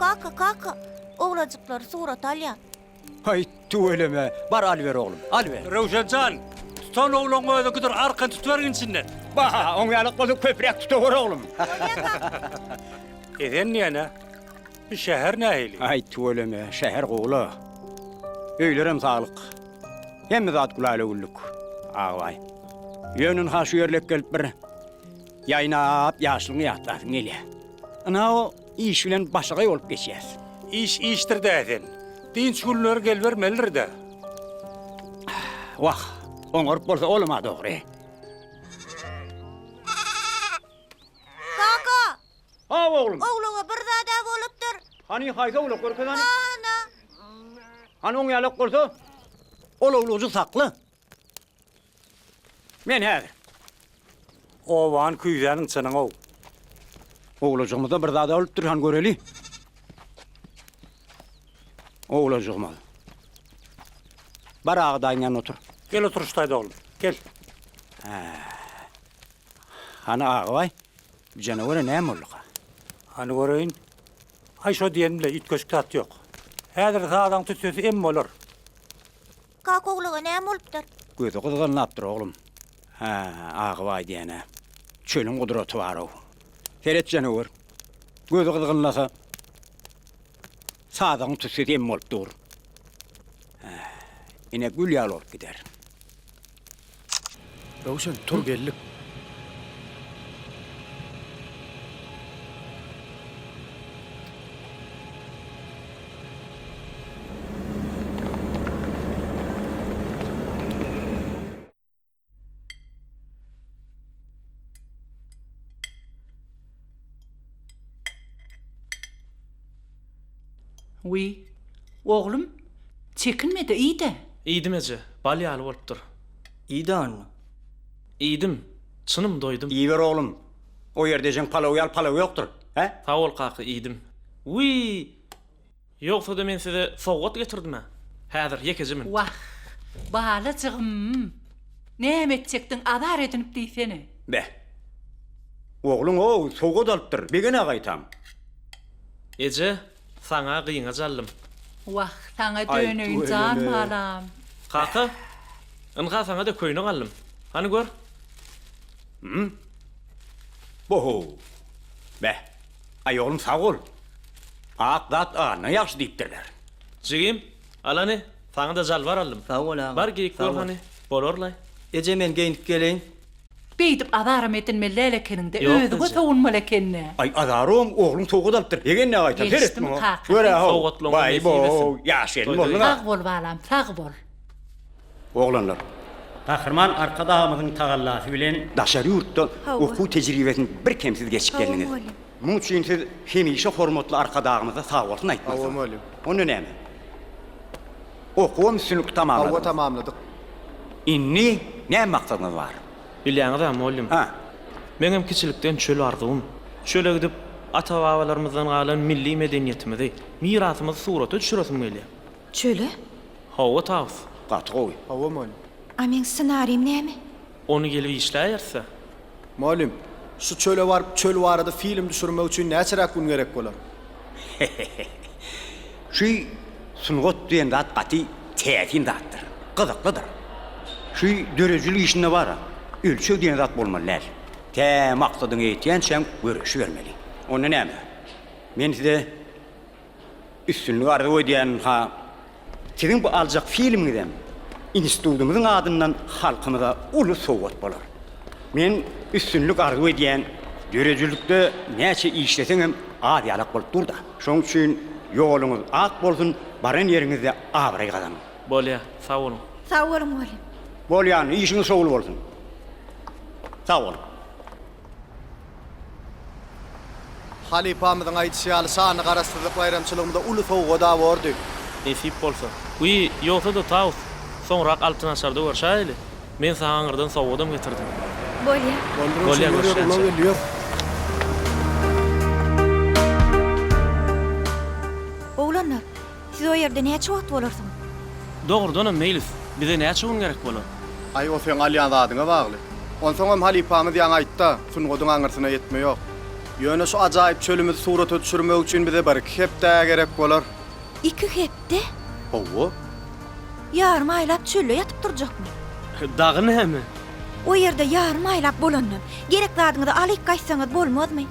Kaka, kaka, owlajyklary surata alýan. Haý, tüweleme, bar alyber oglum, alyber. Röwşen jan, tutan ogluň özüňkidir, arkan tutubergin içinden. Ba, oň ýalak bolsa köpräk tutawur oglum. Bolýa kaka. Esen diýen-ä, bu şäher nähili? Haý, tüweleme, şäher gowy-la. Öýlerem saglyk. Hemme zat gülala-güllük, Agbaý. Ýöne ynha şu ýerlek gelip bir ýaýnap ýaşlygyňy ýatlasyň gelýär. Ynha o iş bilen başagaý bolup geçýäs. Iş işdir-dä Esen. Dynç günleri gelibermelidir-dä. Wah, oňaryp bolsa olam-a dogry. Kaka! Haw oglum. Owlaga bir zad-a bolupdyr. Hany haýsy owlak görkez hany. Ana. Hany oň ýalak bolsa, ol owlajygy sakla. Men häzir. Obany küýzäniň çynyň-ow. Owlajygymyzda bir zad-a bolupdyr, hany göreli. Owlajygymyz. Bar aga daýyň ýanynda otur. Gel otur şu taýda oglum, gel. Hä. Hany Agabaý, bu janawere näme bolduka? Hany göreýin. Aý şo diýen bile üýtgeşik zat ýok. Häzir sazaň tüssesi em bolar. Kaka ogluga näme bolupdyr? Gözi gyzgynlapdyr oglum. Hä, Agabaý diýen-ä. Çölüň gudraty bar-ow. Seret janawer. Gözi gyzgynlasa, sazagyň tüssesi em bolup dur. Hä, ine gül ýaly bolup gider. Röwşen, tur geldik. Wiý, oglum, çekinme-de, iý-dä! Iýdim eje, bal ýaly bolupdyr. Iý-dä onda. Iýdim, çynym doýdum. Iýiber oglum, o ýerde ejeň palawy ýaly palaw ýokdur, hä? Sag bol kaka, iýdim. Wiý, ýogsa-da men size sowgat getirdim-ä. Häzir, ýekeje minut. Wah, balajygym, näme etjekdiň, azar edinip diýsene. Beh. Ogluň-ow, sowgat alypdyr, begen-ä gaýtam. Eje, saňa gyňaç aldym. Wah, saňa Aý, döneýin jan tüweleme. balam. Kaka, ynha saňa-da köýnek aldym. Hany gör. Hum. Bo-how. Beh. Aý, oglum, sag bol. Ak zat alna ýagşy diýipdirler. Jigim, al hany, saňa-da jalbar aldym. Sag bol aga. Bar geýip Sag gör bol. hany, bolar-laý. Eje, men geýnip geleýin. Beýdip azaram edinmeli däl ekeniň-dä, Ýok, özüňe eje. sowunmaly ekeni-dä. Aý, azarom, ogluň sowgat alypdyr. Egen-ä gaýtam, seret Gelişdimi muňa. kakasy? Gör-ä-how. Sowgatlaryňyz Baý, nesip bo-ow, etsin. ýaş gelin Toýda bolduň-a. Sag bol balam, sag bol. Oglanlar, Gahryman Arkadagymyzyň tagallasy bilen daşary ýurtda Hawa. okuw tejribesini birkemsiz geçip Hawa, geldiňiz. mugallym. Muň üçin siz hemişe hormatly Arkadagymyza sagbolsun Hawa, aýtmalysyňyz. mugallym. Onda näme? Okuwam üstünlikli tamamladyňyz. Hawa, tamamladyk. Indi näme maksadyňyz bar? Bilýäňiz-ä, mugallym. Hä. Meňem kiçilikden çöl arzuwym. Çöle gidip, ata-babalarymyzdan galan milli medeniýetimizi, mirasymyzy surata düşüresim gelýär. Çöle? Hawa, Tawus. Gaty gowy. Hawa, mugallym. A meň ssenarim näme? Ony gelip işläýeris-dä. Mugallym, şu çöle baryp çöl barada film düşürmek üçin näçeräk gün gerek bolar? Şu sungat diýen zat gaty täsin zatdyr, gyzyklydyr. Şu döredijilik işinde bar-a, ölçeg diýen zat bolmaly däl. Tä maksadyňa ýetýänçäň göreşibermeli. Onda näme? Men size Üstünlik arzuw edýän ha siziň bu aljak filmiňizem institudymyzyň adyndan halkymyza uly sowgat bolar. Men üstünlik arzuw edýän döredijilikde näçe işleseňem az ýalak bolup durda. Şoň üçin ýoluňyz ak bolsun baran ýeriňizde abraý gazanyň. Bolýa, sag boluň. Sag boluň mugallym. Bolýan, işiňiz şowly bolsun. Sag boluň. Halypamyzyň aýdyşy ýaly şanly Garaşsyzlyk baýramçylygymyza uly sowgad-a bordy. Nesip bolsa. Wiý, ýogsa-da Tawus, soňrak altyn açarda görşäýeli. Men saňa aňyrdan sowgadam getirdim. Bolýa. Boldy Röwşen, Bolýa, ýör, ýör, ulag görüşýänçä. geldi, ýör. Oglanlar, siz o ýerde näçe wagt bolarsyňyz? Dogrudanam, Meýlis, bize näçe gün gerek bolar? Aý, o seň alýan zadyňa bagly. Onsoňam halypamyz ýaňy aýtda, sungadyň aňyrsyna ýetme ýok. Ýöne şu ajaýyp çölümizi surata düşürmek üçin bize bir-iki hepde gerek bolar. Iki hepde? Hawa. Ýarym aýlap çölde ýatyp durjakmy? Dagy näme? O ýerde ýarym aýlap bolandan, gerek zadyňyzy alyp gaýtsaňyz bolmazmy?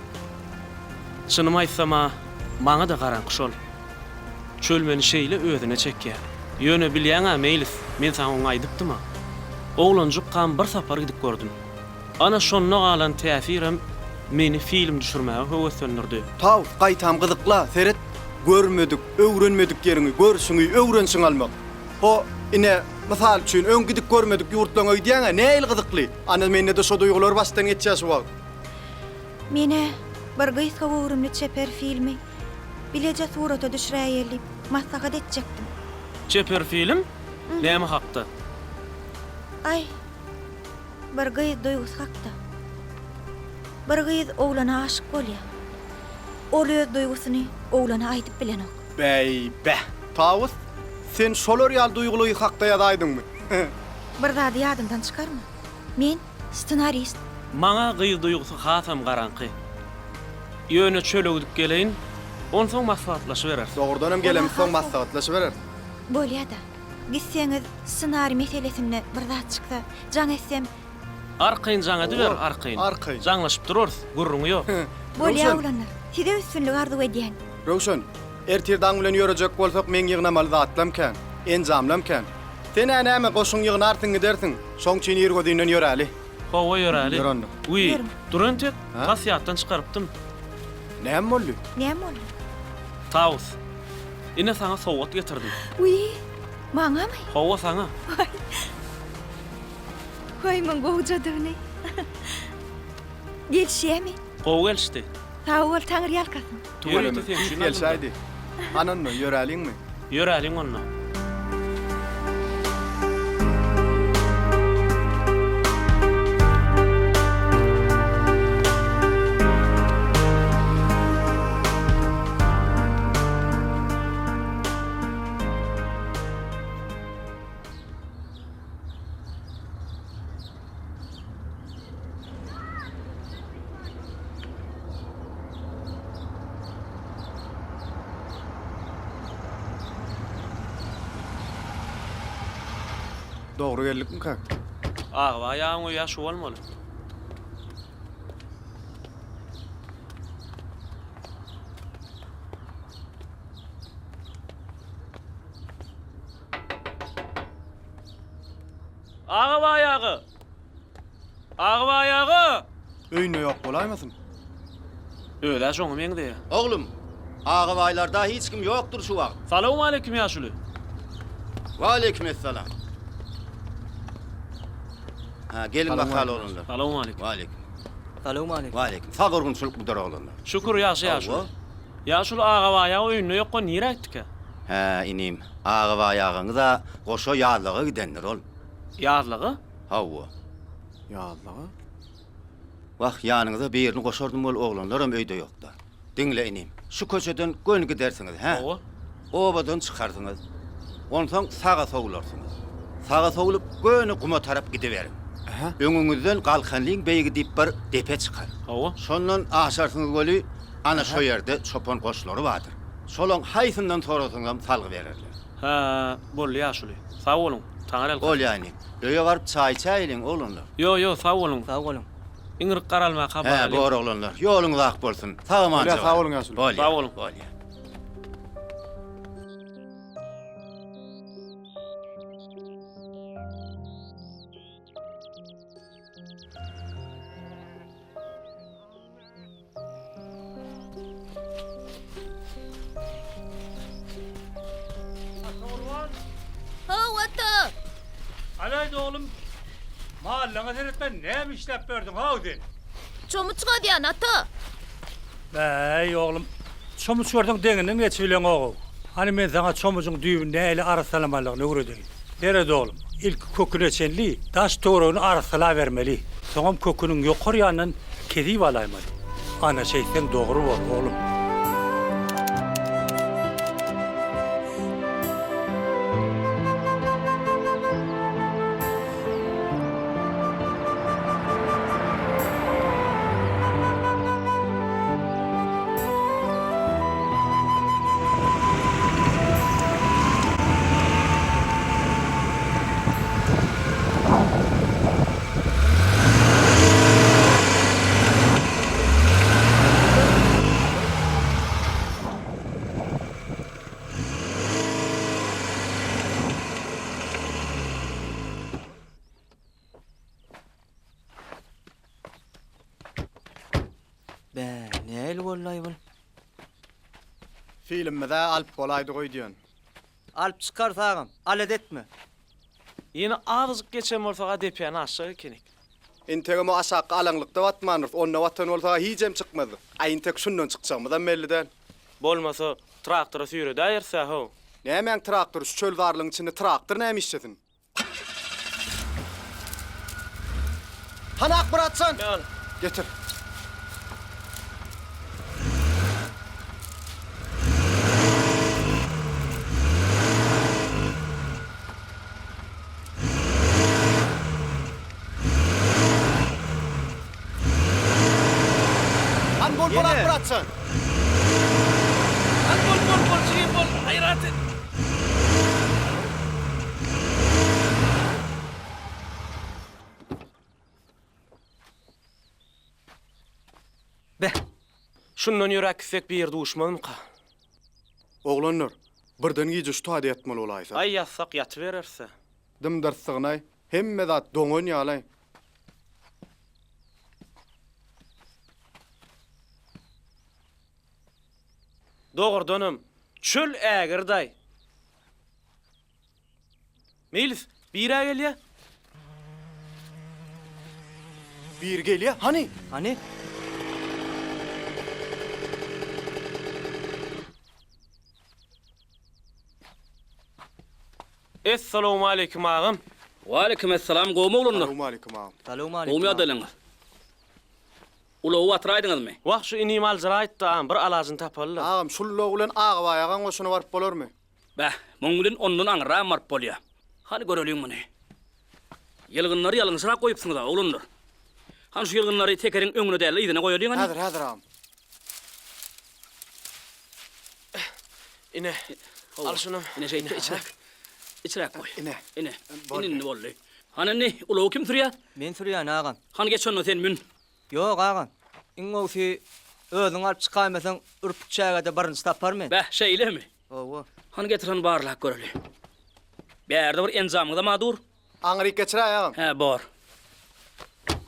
Çynymy aýtsam-a, maňa-da garaňky şol. Çöl meni şeýle özüne çekýär. Ýöne bilýäň-ä, Meýlis, men saňa oňa aýdypdym-a. Oglanjykkam bir sapar gidip gördüm. Ana şonda galan täsirem meni film düşürmäge höweslendirdi. Tawus, gaýtam gyzykla, seret, görmedik, öwrenmedik ýeriňi görşüňi, öwrenşiňi almak. Ho, ine, mysal üçin, öň gidip görmedik ýurtlaryňa gidýäň-ä, nähili gyzykly! Ana, mende-de şo duýgular başdan geçýär şu wagt. Men-ä bir gysga göwrümli çeper filmi bileje surata düşüräýeli diýip maslahat etjekdim. Çeper film? Näme hakda? Aý, bir gyz duýgusy hakda. Bir gyz oglana aşyk bolýar. Ol öz duýgusyny oglana aýdyp bilenok. Bäý, bäh! Tawus, sen şolar ýaly duýguly gyz hakda ýazaýdyňmy? Bir zady ýadyňdan çykarma. Men ssenarist. Maňa gyz duýgusy hasam garaňky. Ýöne çöle gidip geleýin, onsoň maslahatlaşybereris. Dogrudanam gelemizsoň maslahatlaşybereris. Bolýa-da. Gitseňiz, ssenariý meselesinde bir zat çyksa, jaň etsem. Arkaýyn jaň ediber, arkaýyn. Arkaýyn. Jaňlaşyp durarys, gürrüňi ýok. Bolýa oglanlar. Size üstünlik arzuw edýän. Röwşen, ertir daň bilen ýörejek bolsak meň ýygnamaly zatlam kän, enjamlam kän. Sen-ä näme, goşuňy ýygnarsyň gidersiň. Şoň üçin irgözinden ýöräli. Hawa ýöräli. Ýör onda. Wiý, Ýörüň. dur entek, tas ýatdan çykarypdym. Näme boldy? Näme boldy? Tawus, ine saňa sowgat getirdim. Wiý, maňamy? Hawa saňa. Waý. Waý, muň gowjadygyny. Gelişýämi? Gowy gelişdi. Sag bol, Taňryýalkasyn. Tüweleme, seň üçin aldym-da. Gelşäýdi. Hany onda, ýöräliňmi? Ýöräliň onda. Dogry geldikmikä? Agba ýagyň öýä şu bolmaly. Agabaý aga! Agabaý aga! Öýünde ýok bolaýmasyn? Öz-ä şoňa meňzeýär. Oglum, Agabaýlarda hiç kim ýokdur şu wagt. Salowmaleýkim ýaşuly. Waleýkim essalam. Ha, geliň bakaly oglanlar. Salowmaleýkim. Waleýkim. Salowmaleýkim. Waleýkim. Sag-gurgunçylyk budur oglanlar. Şükür ýagşy ýaşuly. Hawa. Ýaşuly Agabaý aga öýünde ýokka nirä gitdikä? Hä, inim, Agabaý agaňyz-a goşa ýazlaga gidendir ol. Ýazlaga? Hawa. Ýazlaga? Wah, ýanyňyza birini goşardym weli oglanlaram öýde ýokda. Diňle inim, şu köçeden göni gidersiňiz, hä? Hawa. Obadan çykarsyňyz. Onsoň saga sowlarsyňyz. Saga sowlup, göni guma tarap gidiberiň. Öňüňizden Galkanlyň beýigi diýip bir depe çykar. Hawa. Şondan aşarsyňyz weli, ana şo ýerde çopan goşlary bardyr. Şolaň haýsyndan sorasaňam salgy bererler. Hä, boldy ýaşuly. Sag boluň. Taňryýalkasyn. Bolýa inim. Öýe baryp çaý içäýeliň, oglanlar. Ýo, ýo, sag boluň. Sag boluň. Iňrik garalmaka Hä, baralyň. bor oglanlar. Ýoluňyz ak bolsun. Sag-aman Bolýa, sag boluň ýaşuly. Bolýa. Sag boluň. Bolýa. Haw, ata! Alaýdy oglum, mallaňa seretmän näme işläp ýördüň how sen? Çomuç gazýan, ata! Äý, oglum, çomuç görseň deňinden geçibileňog-ow. Hany men saňa çomujyň düýbüni nähili arassalamalygyny öwredeýin. Seret oglum, ilki köküne çenli daş-töweregini arassalabermeli. Soňam köküniň ýokary ýanyndan kesip alaýmaly. Ana şeýtseň dogry bor, oglum. Bä, nähili boldy-aý bul? Filmimiz-ä alyp bolaýdy goýdýan. Alyp çykarys agam, alada etme. Ýene azajyk geçen bolsak-a depäni aşjak ekenik. Integem o aşakky alaňlykda batmanyrys, onda batan bolsak-a hijem çykmazdyk. Aý intek şundan çykjagymyzam belli däl. Bolmasa, traktora süýredäýeris-ä how. Nämäň traktory, şu çölzarlygyň içinde traktor näme işlesin? Hany Akmyrat jan? Gel. Getir. Hany bol bol Akmyrat jan. Hany bol bol bol jigim bol gaýrat et. Beh. Şundan ýöräp gitsek bir ýerde duşmazmyka? Oglanlar, birden gije şu taýda ýatmaly bolaýsak. Aý ýatsak ýatybereris-ä. Dym-dyrslygynaý, hemme zat doňan ýaly. Dogrudanam, çöl ägird-aý. Meýlis, bir-ä gelýä. Biri gelýä, hany? Hany? Essalawmaleýkim agam. Waleýkim essalam gowmy oglanlar? Salowmaleýkim agam. Salowmaleýkim Gowmy agam. ýagdaýlaryňyz? Ulagy batyraýdyňyzmy? Wah şu inim aljyraýypdy agam bir alajyny tapalyla. Agam şul ulag bilen Agabaý agaň goşuna baryp bolarmy? Beh, muň bilen ondan aňyrragam baryp bolýa. Hany göreliň muny. Ýylgynlary ýalňyşrak goýupsyňyz-a, oglanlar. Hany şu ýylgynlary tekeriň öňüne däl-de yzyna goýalyň hany. Häzir, häzir agam. Ine, al şunam. Ine şeýtde içräk. Içräk goý. Ine. Ine. Boldy. Indi boldy. Hany indi ulagy kim sürýär? Men sürýän agam. Hany geç onda sen mün. Ýok agam. Iň gowusy özüň alyp çykaýmasaň ürpük çägede birinji tapar men. Beh, şeýlemi? Hawa. Hany getir hany barlap göreli. Bärde bir enjamyňyzam-a dur. Aňryk geçiräý agam. Hä, bor.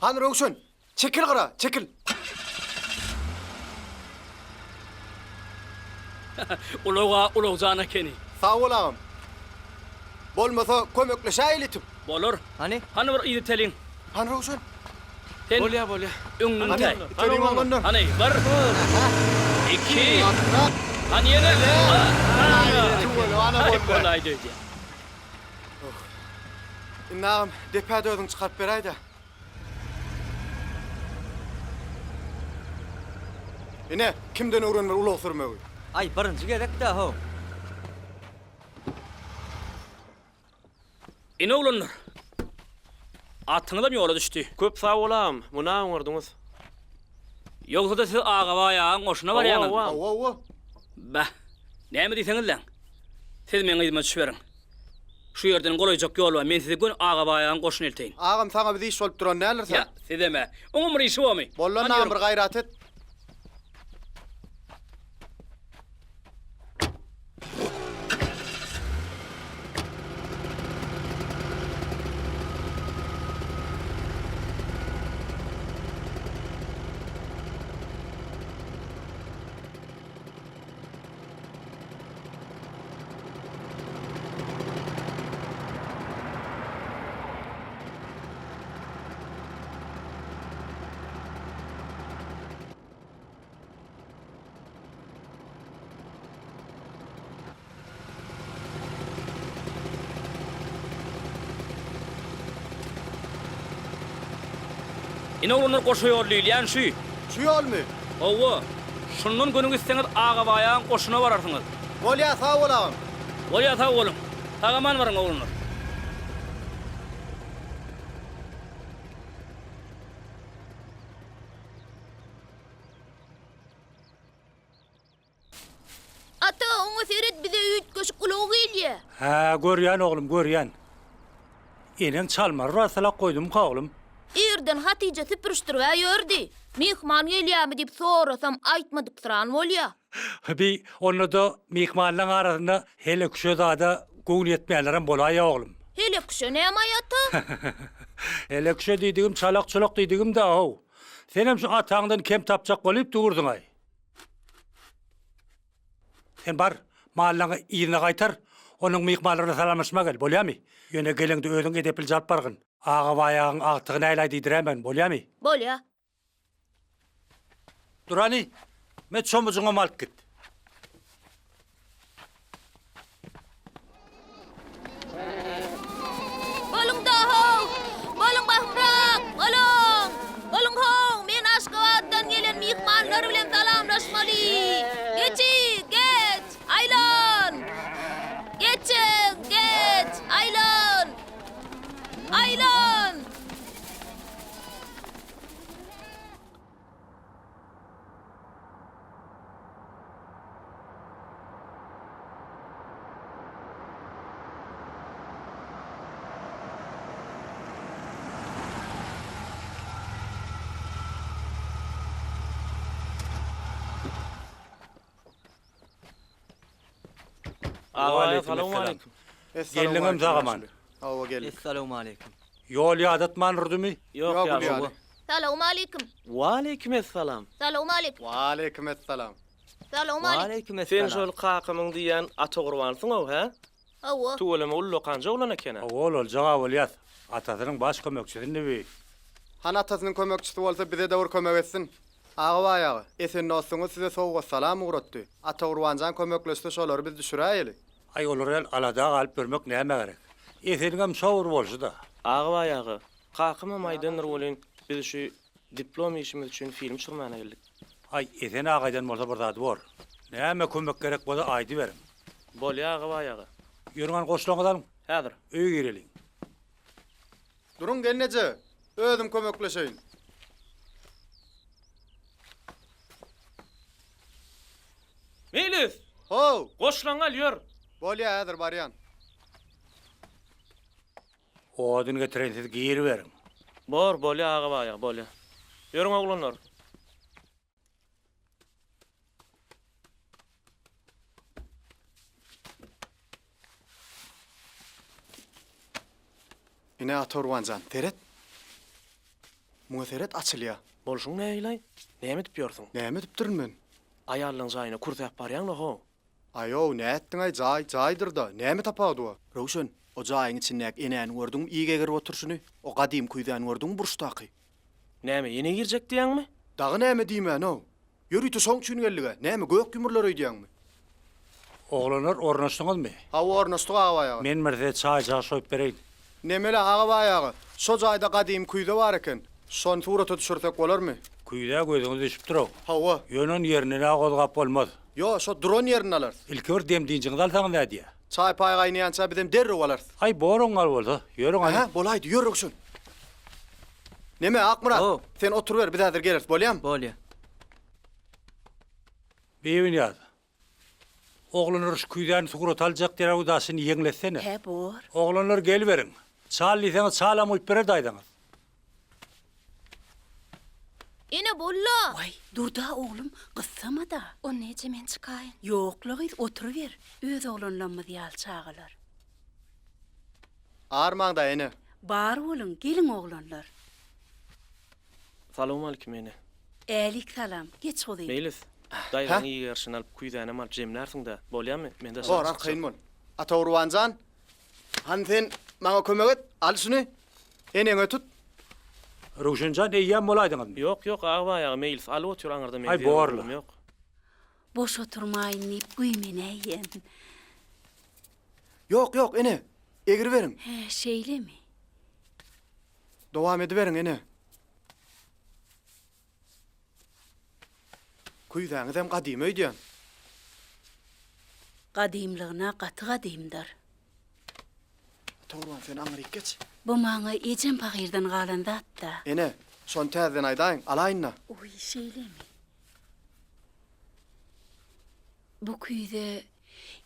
Hany Röwşen, çekil gyra, çekil. Ulag-a Ulagjan ekeni. Sag bol agam. Bolmasa kömekleşäýeli itip. Bolar. Hany? Hany bir yzy iteliň. Hany Röwşen? Sen Bolýa, bolýa. öňden Hany, itä. iteliň oglanlar. Hany, bir, iki, hany ýene. Tüweleme, ana Aý, boldy. bolaýdy öýdýän. Indi agam, depä-de özüň çykaryp beräý-dä. Ine, kimden öwrenmeli ulag sürmegi? Aý, birinji gezek-dä, how. Ine oglanlar. Atyňyzam ýola düşdi. Köp sag bol agam, muny oňardyňyz. Ýogsa-da siz Agabaý agaň goşuna barýaňyzmy? Hawa, hawa. Hawa. Bah, näme diýseňizläň. Siz meň yzyma düşüberiň. Şu ýerden golaýjak ýol bar, men sizi göni Agabaý agaň goşuna elteýin. Agam, saňa biz iş bolup duran däldiris-ä. Ýa, sizem-ä. Oňam bir işi bormy? Bollan Hany agam, ýörüň. bir gaýrat et. Ine oglanlar goşa ýol diýilýän şü. Şu ýolmy? Hawa. Şundan göni gitseňiz Agabaýagyň goşuna bararsyňyz. Bolýa sag bol agam. Bolýa sag boluň. Sag-aman baryň oglanlar. Ata, oňa seret, bize üýtgeşik ulag gelýä. Hä, görýän oglum, görýän. Eneň çalmary barsalak goýdumyka oglum? Irden Hatyja süpürişdirib-ä ýördi. Myhman gelýämi diýip sorasam, aýtmadyksyran bolýa. Bi, onda-da myhmanlaň arasynda hele-küşe zada göwni ýetmeýänlerem bolaýýa oglum. Hele-küşe näme-aý, ata? Hele-küşe diýdigim çalak-çulak diýdigim-dä-how. Senem şu ataňdan kem tapjak bolyp durduň-aý. Sen bar, mallaňy yzyna gaýtar, onuň myhmanlar bilen salamlaşma gel, bolýamy? Ýöne geleňde özüň edeplije alyp bargyn. Agabaý agaň agtygy nälaý diýdiräýmegin, bolýamy? Bolýa. Durany, me çomujyňam alyp git. Boluň-da how! Boluň bahymrak! Boluň! Boluň how! Men Aşgabatdan gelen myhmanlar bilen salamlaşmaly! Geçi! Geç! Aýlan! Geçiň! Geç! Aýlan! Aýlan! Waleýkim Geldiňem sag-aman. Hawa geldik. Essalawmaleýkim. Ýol ýadatman urdumy? Ýok ýaşuly. Salowmaleýkim. Waleýkim essalam. Salowmaleýkim. Waleýkim essalam. Salowmaleýkim. Waleýkim Sen essalam. şol kakamyň diýýän Atagurbanysyň-ow, hä? Hawa. Tüweleme ullakanja oglan eken-ä. Hawa, ol oljag-a bolýas. Atasynyň baş kömekçisi indi bi. Hany atasynyň kömekçisi bolsa bize-de bir kömek etsin. Agabaý aga, Esen dostuňyz size sowgat-salam ugratdy. Atagurbanjan kömekleşse şolary biz düşüräýeli. Aý olar ýaly alada galyp ýörmek nämä gerek. Eseniňem şo bir bolşy-da. Agabaý aga, kakamam aýdandyr welin, biz şu diplom işimiz üçin film düşürmäne geldik. Aý, Esen aga aýdan bolsa bir zady bor. Näme kömek gerek bolsa aýdyberiň. Bolýa Agabaý aga. Ýörüň hany goşlaryňyzy alyň. Häzir. Öýe gireliň. Duruň gelneje, özüm kömekleşeýin. Meýlis! How! Goşlaňy al, ýör! Bolýa, häzir barýan. Odun getireýin, siz giriberiň. Bor, bolýa Agabaý aga, bolýa. Ýörüň oglanlar. Ine Atagurban jan, seret. Muňa seret açylýa. Bolşuň nähili-aý? Näme edip ýörsüň? Näme edipdirin men? Aýallaň jaýyna kürsäp barýaň-la how. Aý-ow, nätdiň-aý, jaý, jaýdyr-da, näme tapawudy bar? Röwşen, o jaýyň içindäki enäni gördüňmi, iýgi egerip oturyşyny? O gadymy küýzäni gördüňmi burçdaky? Näme, ýene girjek diýýäňmi? Dagy näme diýmän-ow. Ýörite şoň üçin geldig-ä. Näme, gök ýumurlar öýdýäňmi? Oglanlar, ornaşdyňyzmy? Hawa, ornaşdyk, Agabaý aga. Men bir size çaý-çaş goýup bereýin. Nemele, Agabaý aga, şo jaýda gadymy küýze bar eken. Şony surata düşürsek bolarmy? Küýzä gözüňiz düşüpdir-ow. Hawa. Ýöne ony ýerinden-ä gozgap bolmaz. Ýo, şo duran ýerinde alarys. Ilki bir dem-dynjyňyzy alsaňyz nädýä? Çaý-paý gaýnaýança bizem derrew alarys. Aý, bor oňňal bolsa. Ýörüň hany. Hä, bolaýdy, ýör Röwşen. Neme, Akmyrat, How. sen oturyber, biz häzir geleris, bolýamy? Bolýa. Bibinýaz, oglanlar şu küýzäni surata aljak diýýär, daşyny ýeňletsene. Hä, bor. Oglanlar geliberiň. Çal diýseňiz, çalam guýup berer daýzaňyz. Ene bolla! Waý, dur-da oglum, gyssama-da. Onda eje men çykaýyn. Ýok-la gyz, oturyber. Öz oglanlammyz ýaly çagalar. Armaň-da, ene. Bar boluň, geliň oglanlar. Salowmalikim ene. Älik salam, geç guzym. Meýlis, daýzaň iýerşini alyp, küýzänem alyp jemlärsiň-dä, bolýamy? Men daşary Bor, çykjak. arkaýyn bol. Atagurban jan, hany sen maňa kömek et, al şuny, eneňe tut. Röwşen jan, eýýäm bolaýdyňyzmy? Ýok, ýok, Agabaý aga, Meýlis alyp otyr aňyrda, meň Aý, borla. zerurlygym ýok. Boş oturmaýyn diýip güýmenäýen. Ýok, ýok, ene, egiriberiň. Hä, şeýlemi? Dowam ediberiň, ene. Küýzäňizem gadymy öýdýän. Gadymlygyna gaty gadymdyr. Atagurban, sen aňryk geç. Bu maňa ejem pahyrdan galan zat-da. Ene, şony täzeden aýdaýyň, alaýyn-da. Oý, şeýlemi? Bu küýze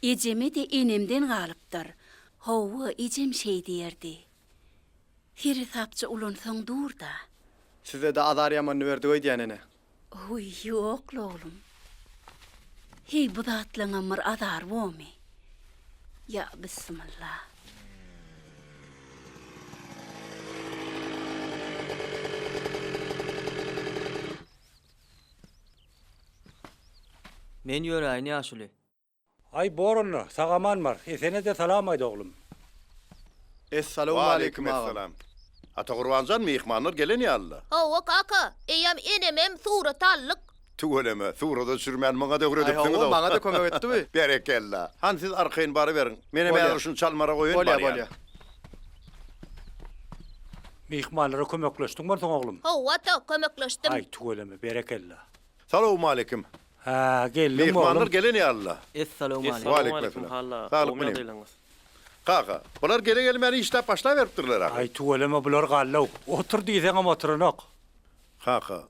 ejeme-de enemden galypdyr. Hawa, ejem şeý diýerdi. Seresapja ulansaň dur-da. Size-de azar ýamanyny berdik öýdýän, ene. Oý, ýok-la, oglum. Heý, bu zatlaňam bir azary bormy? Ýa, bissimilla. Men ýöräýin ýaşuly. Aý bor onda, sag-aman bar. Esene-de salam aýt oglum. Essalawmaleýkim agam. Atagurbanjan myhmanlar gelen ýaly-la. Hawa kaka, eýýäm enemem surata aldyk. Tüweleme, surata düşürmän maňa-da öwredipsiňiz-ow. Aý hawa, maňa-da kömek etdi bu. Berekella. Hany siz arkaýyn baryberiň. Menem häzir şuny çalmara goýaýyn Bolýa, barýan. bolýa. Myhmanlara kömekleşdiň bolsaň oglum. Hawa ata, kömekleşdim. Aý tüweleme, berekella. Salowmaleýkim. Hä, geldiňmi oglum? Myhmanlar gelen ýaly-la. Essalawmaleýkim. Essalawmaleýkim Halla, Saglyk gowy inim. ýagdaýlaryňyz? Kaka, bular gele-gelmäne işläp başlaberipdirler ahyry. Aý tüweleme bular gallaw. Otur diýseňem oturanok. Kaka,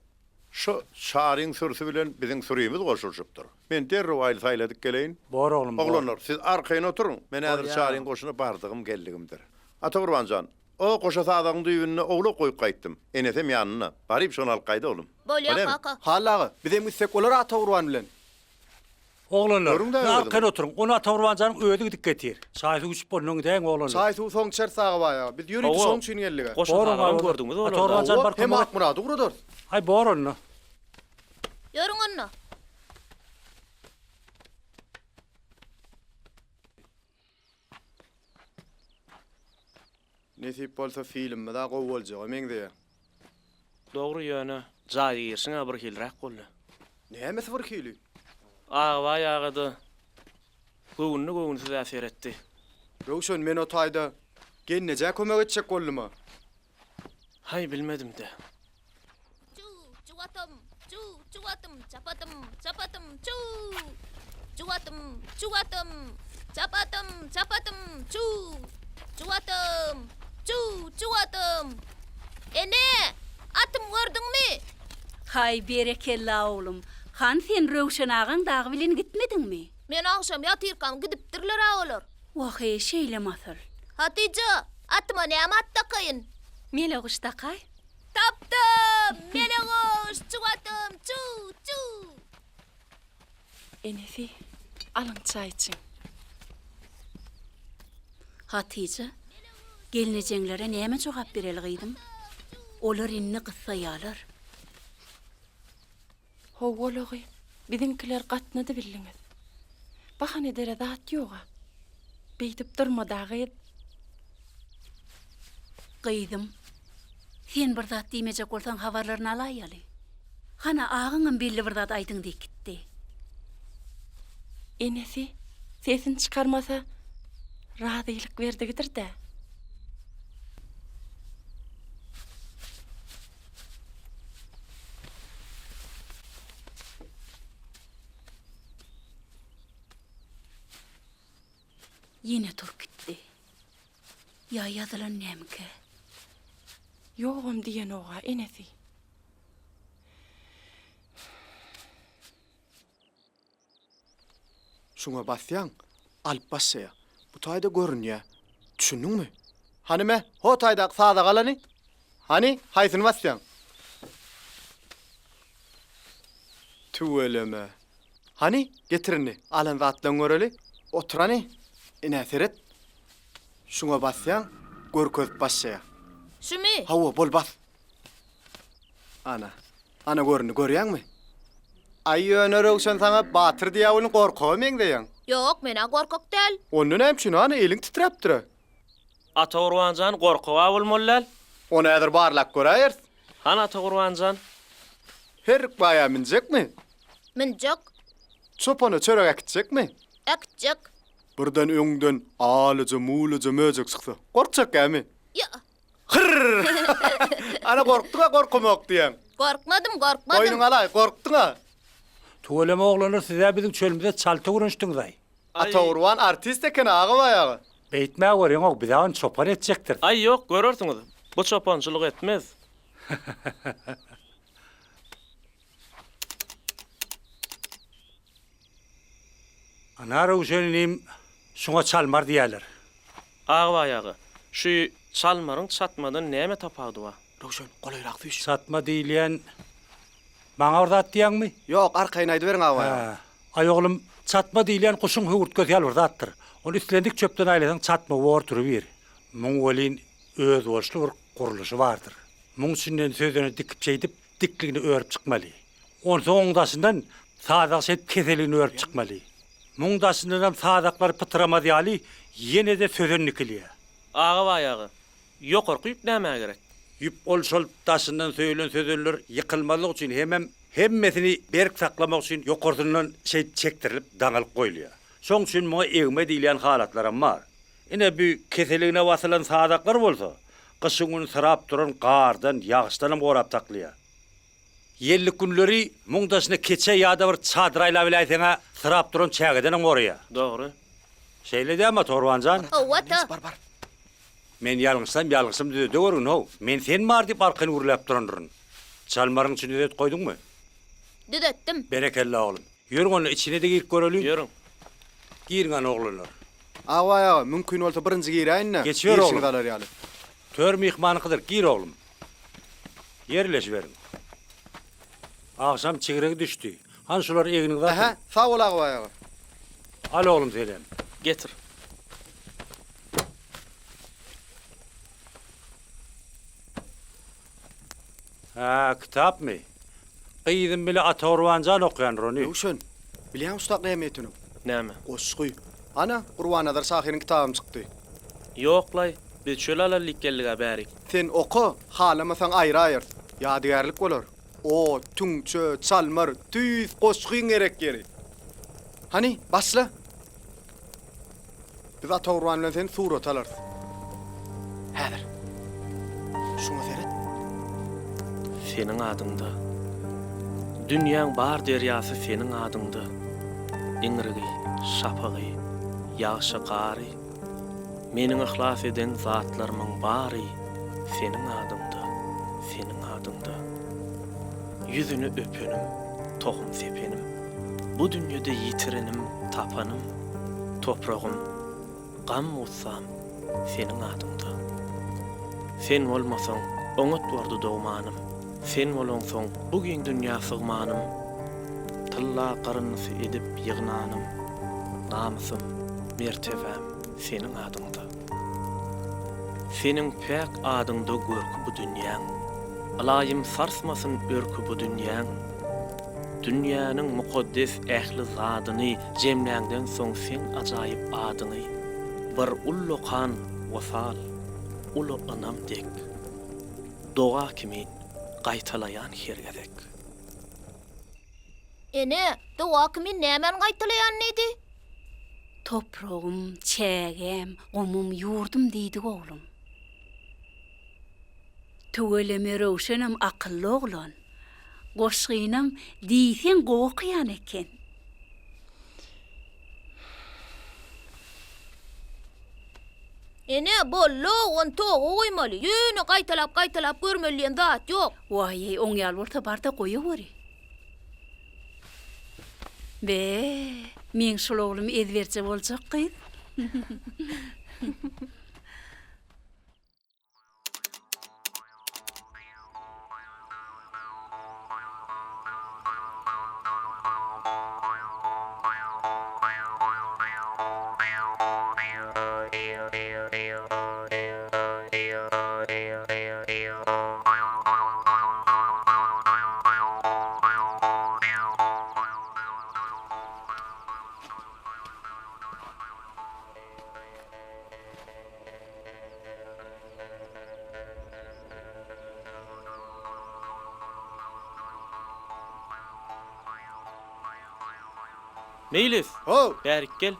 şu Çaryň sürüsi bilen biziň sürimiz goşulyşypdyr. Men derrew aýly-saýly edip geleýin. Bor oglum, bor. Oglanlar, siz arkaýyn oturyň, men häzir Çaryň goşuna bardygym geldigimdir. Atagurban jan, o goşa sazagyň düýbünde owlak goýup gaýtdym. Enesem ýanynda. Baryp şony alyp gaýda oglum. Bolýa Bolýamy? kaka. Hally aga, bizem gitsek bolar Atagurban bilen. Oglanlar, Görüň-dä siz özüňiz. arkaýyn oturyň. Ony Atagurban janyň özi gidip getir. Çaý-suw içip bolndan gidäýiň, oglanlar. Çaý-suw soň içeris Agabaý aga. Biz ýörite Hawa, şoň üçin geldik-ä. goşa Bor oňa, sazagam oglum. gördüňiz olarda. Atagurban jan Hawa, bar hem kömek et. Akmyrady ugradarys. Aý, bor onda. Ýörüň onda. Nesip bolsa filmimiz-ä gowy boljaga meňzeýär. Dogry ýöne jaýa girişiň-ä birhiliräk boldy. Nämesi birhili? Agabaý aga-da göwünli-göwünsiz-ä seretdi. Röwşen men o taýda gelnejä kömek etjek boldum-a. Haý bilmedim-dä. Çuw, çuw atym, çuw, çuw atym, çap atym, çap atym, çuw. Çuw atym, çuw atym, çap atym, çap atym, çuw. Çuw atym, çuw, çuw atym. Ene, atym gördüňmi? Haý, berekella, oglum. Han sen Röwşen agaň dagy bilen gitmediňmi? Men agşam ýatyrkam gidipdirler-ä olar. Wah-eý, şeýle masyl. Hatyja, atyma näme at dakaýyn? Meleguş dakaý. Tapdym! Meleguş! Çuw atym! Çuw! Çuw! Enesi, alyň çaý içiň. Hatyja, gelnejeňlere näme jogap bereli gyzym? Olar indi gyssaýalar. Howwalagy, biziňkiler gatnady bildiňiz. Bahan edere zat ýog-a. Beýdip durma-da, gyz. Gyzym, sen bir zat diýmejek bolsaň habarlaryny alaýaly. Hana, agaňam belli bir zat aýdyň diýip gitdi. Enesi sesini çykarmasa, razylyk berdigidir-dä. Ýene turup gitdi. Ýa ýazylan nämikä? Ýogam diýenog-a enesi. Şuňa basýaň, alyp başlaýa. Bu taýda görünýä. Düşündiňmi? Hany me, ho taýdaky saza galany. Hany, haýsyny basýaň? Tüweleme. Hany, getir indi, alan zatlaryňy göreli. Otur hany. Ine, seret. Şuňa basýaň, görkezip başlaýa. Şumy? Hawa, bol bas. Ana. Ana göründi, görýäňmi? Aý ýöne Röwşen saňa batyr diýýä welin gorkaga meňzeýäň. Ýok, men-ä gorkak däl. Onda näme üçin ana eliň titräpdir-ä? Atagurban jan gorkag-a bolmaly däl. Ony häzir barlap göräýeris. Hany Atagurban jan? Herrik baýa münjekmi? Münjek. Çopana çörek äkitjekmi? Äkitjek. Birden öňden alyja-mulyja möjek çyksa, gorkjak gämi? Ýa. Hyrr! Ana gorkduň-a gorkamok diýýäň. Gorkmadym, gorkmadym. Boýnuňa alaý, gorkduň-a. Tüweleme oglanlar siz-ä biziň çölümize çalt öwrenişdiňiz-aý. Atagurban artist eken Agabaý aga. Beýtmä görýäňok, biz-ä ony çopan etjekdiris. Aý ýok, görersiňiz. Bu çopançylyk etmez. Ana Röwşen inim, şuňa çalmar diýýärler. Agabaý aga, şu çalmaryň çatmadan näme tapawudy bar? Röwşen, golaýrak süýş. Çatma diýilýän, maňa bir zat diýýäňmi? Ýok, arkaýyn aýdyberiň Agabaý aga. Hä. Aý oglum, çatma diýilýän guşuň höwürtgesi ýaly bir zatdyr. Ony islendik çöpden aýlasaň çatma bor durubir. Muň welin özboluşly bir gurluşy bardyr. Muň içinden sözeni dikip şeýdip, dikligine örüp çykmaly. Onsoň oň daşyndan. Sazak şeýdip keseligine örüp çykmaly. Muň daşyndanam sazaklar pytramaz ýaly ýene-de sözen dikilýär. Agabaý aga, ýokarky ýüp nämä gerek? Ýüp ol şol daşyndan söýülen sözenler ýykylmazlyk üçin hemem hemmesini berk saklamak üçin ýokarsyndan şeýdip çekdirilip daňylyp goýulýar. Şoň üçin muňa egme diýilýän halatlaram bar. Ine bü keseligine basylan sazaklar bolsa, gyşyň güni syrap duran gardan, ýagyşdanam gorap saklaýar. Ýellik günleri muň daşyna keçe ýa-da bir çadyr aýlabiläýseň-ä syrap duran çägedenem goraýar. Dogry. Şeýle dälmi, Torban jan? Hawa, ata. Bar, bar. Men ýalňyşsam, ýalňyşymy düzedeweriň, how. Men sen bar diýip arkaýyn gürläp durandyryn. Çalmaryň içini düzedip goýduňmy? Düzetdim. Berekella, oglum. Ýörüň onda, içine-de girip göreliň. Ýörüň. Giriň hany, oglanlar. Agbaý aga, mümkin bolsa birinji giräýin-dä. Geçiber, oglum. Girişiňizi alar ýaly. Tör myhmanyňkydyr, gir, oglum. Ýerleşiberiň. Agşam çigregi düşdi. Hany şulary egniňize atyň. Ähä, sag bol Agbaý aga. Al oglum senem. Getir. Hä, kitapmy? Gyzym bile Atagurban jan okýandyr ony. Röwşen, bilýäňmi şu tak näme eteniň? Näme? Goşgy. Ana, Gurbannazar şahyryň kitabam çykdy. Ýok-laý, biz çöl alaly diýip geldik-ä bärik. Sen oka, halamasaň aýraýarys. Ýadygärlik bolar. Ot, tüňçe, çalmar, tüýs goşgyň gerek ýeri. Hany, başla. Biz Atagurban bilen seni surata alarys. Häzir. Şuňa seret. Seniň adyňda. Dünýäň bar derýasy seniň adyňda. Iňrigi, şapagy, ýagşy, gary. Meniň yhlas eden zatlarymyň bary seniň adyňda, seniň adyňda. Ýüzüni öpenim, tohum sepenim. Bu dünýede ýitirenim, tapanym, topragym, gam-gussam seniň adyňda. Sen bolmasaň, oňat bordy dogmanym, Sen bolaňsoň, bu giň dünýä sygmanym, Tylla garyndysy edip ýygnanym, Namysym, mertebäm seniň adyňda. Seniň päk adyňda görki bu dünýäň, Ylaýym sarsmasyn örki bu dünýäň. Dünýäniň mukaddes ähli zadyny jemläňden soň seň ajaýyp adyňy bir ullakan wysal, uly ynam dek, doga kimin gaýtalaýan her gezek. Ene, doga kimin nämäni gaýtalaýan diýdi? Topragym, çägäm, gumum, ýurdum diýdik oglum. Tüweleme Röwşenem akylly oglan. Goşgynam diýseň gowy okaýan eken. Ene, boldy-ow, ony toga goýmaly. Ýöne gaýtalap-gaýtalap görmeli diýen zat ýok. Waý-eý, oň ýaly bolsa bar-da goýaweri. Be, meň şul oglum ezberje boljak gyz. Meýlis! How! Bärik gel.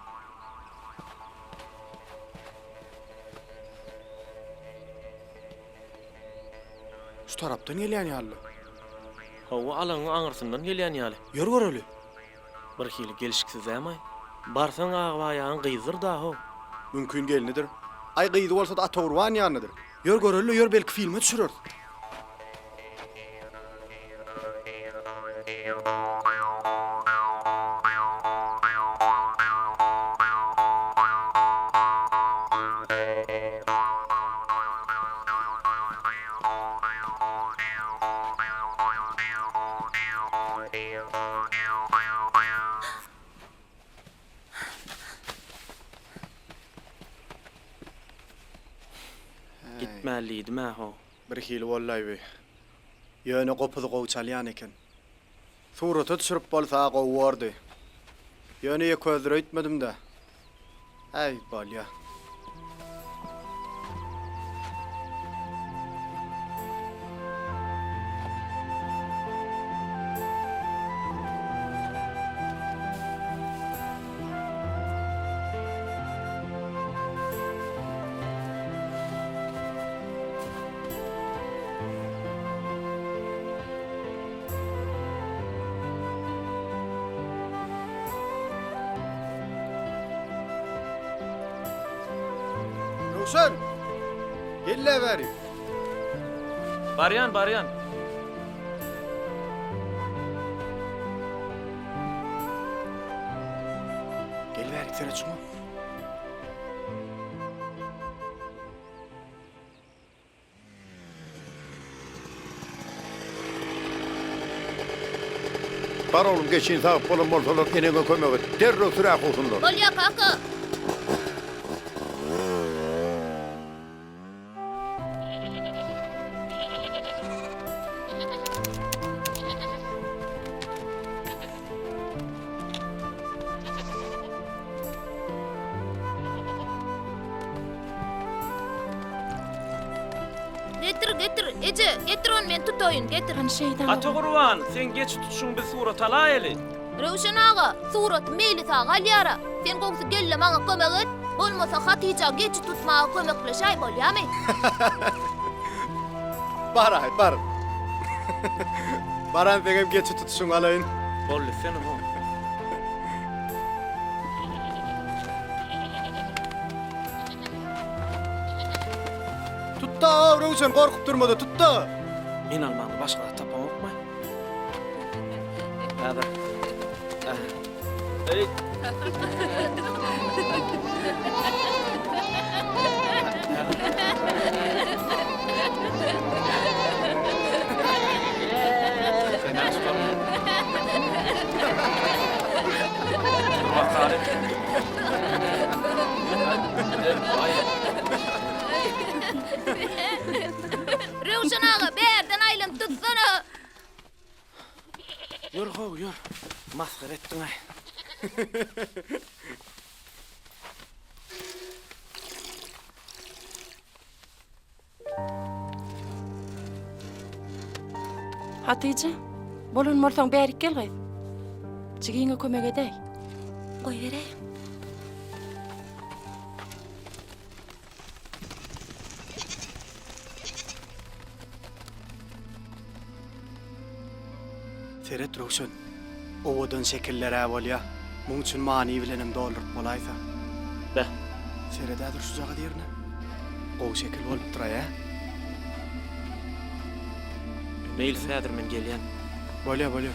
Şu tarapdan gelýän ýaly. Hawa, alaňyň aňyrsyndan gelýän ýaly. Ýör göreli. Birhili gelşiksiz dämaý. Barsaň Agbaýagyň gyzydyr-da how. Mümkin gelnidir. Aý gyzy bolsa-da Atagurban ýanyndadyr. Ýör göreli-le ýör belki filme düşüreris. Gitmäli diýdim-ä how. Birhili bollaý bi. Ýöne gopuzy gowy çalýan eken. Surata düşürip bolsa gowy bordy. Ýöne ýekeözdür öýtmedim-dä. Äý, bolýa. Röwşen! Gel-le bäri! Barýan, barýan. Gel bäri, seret şuňa. Bar oglum geçini sagyp bolan bolsalar eneňe kömek et. Derrew sürä kowsunlar. Bolýa kaka. Getir, getir, eje, getir ony men tutaýyn, getir. Hany şeýdan Ata Gurban, seň geçi tutuşyňy biz surata alaýaly. Röwşen aga, suraty Meýlis aga alýar-a. Sen gowusy gel-de maňa kömek et. Bolmasa Hatyja geçi tutmaga kömekleşäý, bolýamy? Baraý, bar. Baran seňem geçi tutuşyňy alaýyn. Boldy, sen-ow. Tut-da, Röwşen, gorkup durma-da, tut-da! Men almaňda başga zat tapaňokmy? Häzir. Eý. Dur bakaly. Röwşen aga, bärden aýlanyp tutsana! Ýör how, ýör. Masgara etdiň-aý. Hatyja, bolan bolsaň bärik gel gyz. Jigiňe kömek edäý. Goýberäýiň. Seret Röwşen, owadan şekiller-ä bolýa. Muň üçin many bilenem dolduryp bolaýsa. Beh. Seret-ä dur şujagaz ýerine. Gowy şekil bolupdyr-aý, ä? Meýlis häzir men gelýän. Bolýa, bolýa.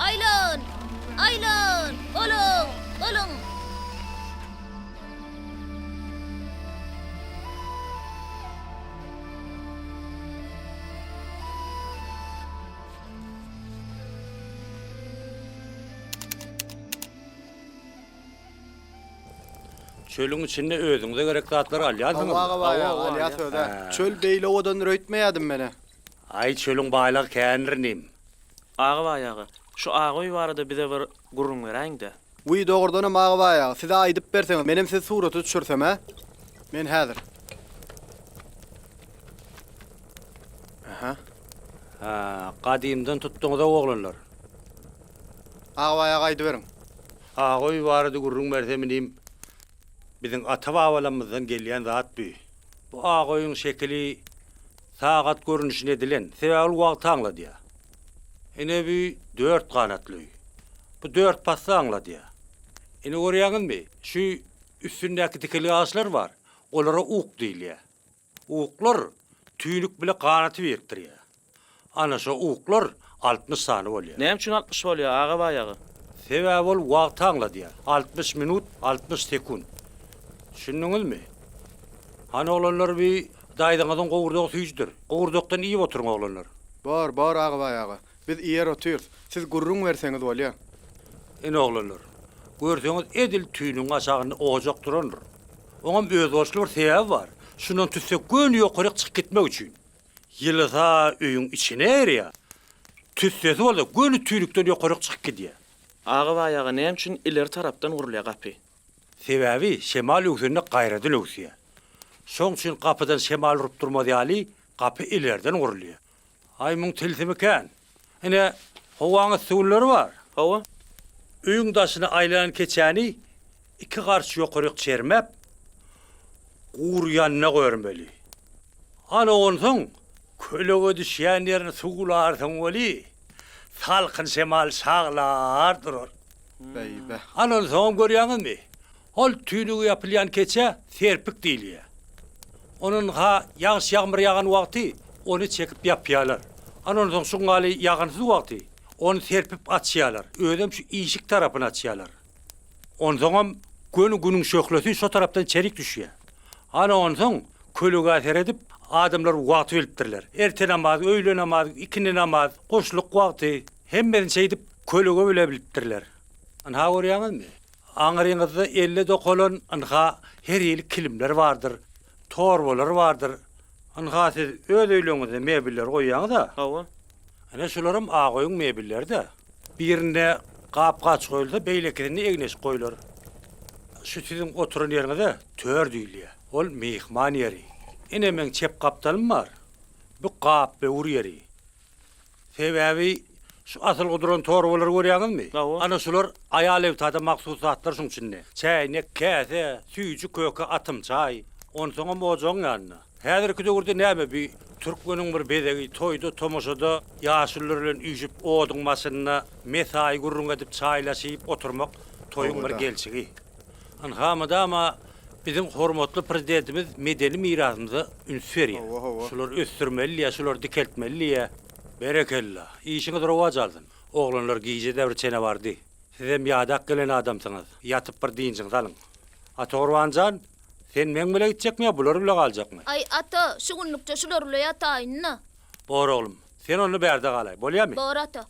Aýlan! Aýlan! Boluň! Boluň! Çölüň içinde özüňize gerek zatlary alýarsyňyzmy? Hawa, hawa, alýas öz-ä. Çöl beýle owadandyr öýtmeýärdim men-ä. Aý, çölüň baýlygy kändir inim. Agabaý aga, şu Agaöý barada bize bir gürrüň beräýiň-dä. Wiý, dogrudanam Agabaý aga, siz-ä aýdyp berseňiz, menem sizi surata düşürsem-ä? Men häzir. Aha. Hä, gadymdan tutduňyz-ow oglanlar. Agabaý aga aýdyberiň. Agaöý barada gürrüň bersem inim, biziň ata-babalarymyzdan gelýän zat bü. Bu Agaöýüň şekili sagat görnüşinde edilen, sebäbi ol wagty aňladýar. Ine bü dört ganatly öý. Bu dört pasly aňladýar. Ine görýäňizmi, şu üstündäki dikilgi agaçlar bar, olara uk diýilýär. Uklar tüýnük bile ganaty birikdirýär. Ana şo uklar 60 sany bolýar. Näme üçin 60 bolýar, Agabaý aga? Sebäbi ol wagty aňladýar. 60 minut, 60 sekunt. Düşündiňizmi? Hany oglanlar bi. Daýzaňyzyň gowurdagy süýjüdir. Gowurdakdan iýip oturyň, oglanlar. Bor, bor, Agabaý aga. Biz iýer otyrys. Siz gürrüň berseňiz bolýa. Ine, oglanlar, görseňiz edil tüýnügiň aşagynda ojak durandyr. Oňam özboluşly bir sebäbi bar. Şundan tüsse göni ýokaryk çykyp gitmek üçin. Ýylysa öýüň içine girýär. Tüssesi bolsa göni tüýnükden ýokaryk çykyp gidýär. Agabaý aga näme üçin ileri tarapdan gurulýar gapy? Sebäbi şemal öwsende gaýradan öwsýär. Şoň üçin gapydan şemal urup durmaz ýaly gapy ilerden gurulýar. Aý muň tilsimi kän. Ine, howaň yssy günleri bar. Hawa. Öýüň daşyna aýlanan keçäni iki garş ýokaryk çermäp, gury ýanyna goýarmaly. Ana onsoň kölege düşýän ýerini suwlarsyň weli, salkyn şemal şaglar durar. Beý-be. Ana onsoňam görýäňizmi, Ol tüýnügi ýapylýan keçä serpik diýilýär. Onunha ýagyş-ýagmyr ýagan wagty ony çekip ýapýarlar. Ana onsoň şuň ýaly ýagynsyz wagty ony serpip açýarlar. Özem şu işik tarapyny açýarlar. Onsoňam göni günüň şöhlesi şo tarapdan içerik düşýär. Ana onsoň kölegä seredip adamlar wagty bilipdirler. Erte namaz, öýle namaz, ikindi namaz, guşluk wagty hemmesini şeýdip kölege bile bilipdirler. Ynha görýäňizmi? Aňryňyzda elle dokalan ynha her hili kilimler bardyr, torbalar bardyr. Ynha siz öz öýleriňizde mebelleri goýýaňyz-a? Hawa. Ine şularam ak öýüň mebelleri-dä. Birinde gap-gaç goýulsa, beýlekisinde egin-eşik goýlar. Şu siziň oturan ýeriňize tör diýilýär. Ol myhman ýeri. Ine meň çep gapdalym bar. Bu gap-böwür ýeri. Sebäbi şu asylgy duran torbalary görýäňizmi? Hawa. Ana şular aýal-ebtada mahsus zatlar şuň içinde. Çäýnek, käse, süýji köke, atym çaý. Onsoňam ojagyň ýanynda. Häzirki döwürde näme bi türkmeniň bir bezegi toýda, tomaşada ýaşulular bilen üýşüp oduň başynda mesaýy gürrüň edip çaýlaşyp oturmak toýuň bir Hawa-da. gelşigi. Ynha mydama biziň hormatly Prezidentimiz medeni mirasymyza üns berýär. Hawa, hawa. Şulary ösdürmeli diýýär, şulary dikeltmeli diýýär. Berekella! Işiňiz rowaç alsyn. Oglanlar gije-de bir çene bardy. Sizem ýadak gelen adamsyňyz. Ýatyp bir dynjyňyzy alyň. Atagurban jan, sen meň bile gitjekmi ýa bular bile galjakmy? Aý, ata, şu günlükçe şular bile ýataýyn-da. Bor oglum. Sen onda bärde galaý. Bolýamy? Bor, ata.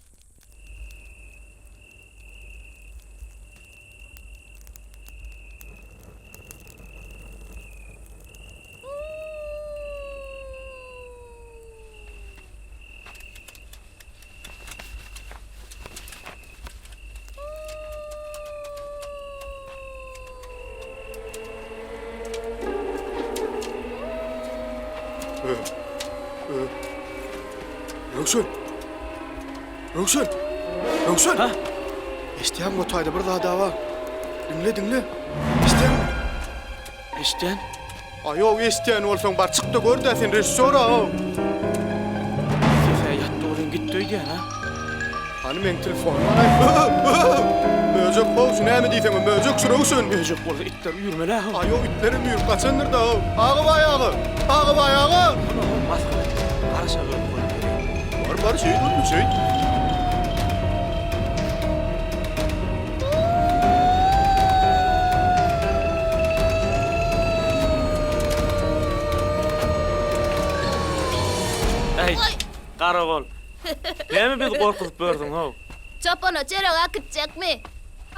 Röwşen! Röwşen! Röwşen! Ha? Eşitýäňmi o taýda bir zada bar. Diňle, diňle. Eşitýäňmi? Eşitýän. A ýok, eşitýän bolsaň bar çyk-da gör-dä sen režissýor-a. Sese ýatdy welin gitdi öýdýän a. Hany meň telefonym alaý. Möjek how şu näme diýseňem möjek şu Röwşen. Möjek bolsa itler üýrmeli-ä how. A ýok itlerem üýrüp gaçandyr-da how. Agabaý aga! Agabaý aga! Masgara et. Garaşa görüp goýup bereýin. Bar bar şeýt oglum şeýt. Äý, garagol. Näme bizi gorkuzyp ýörsüň how? Çopana çörek äkitjekmi?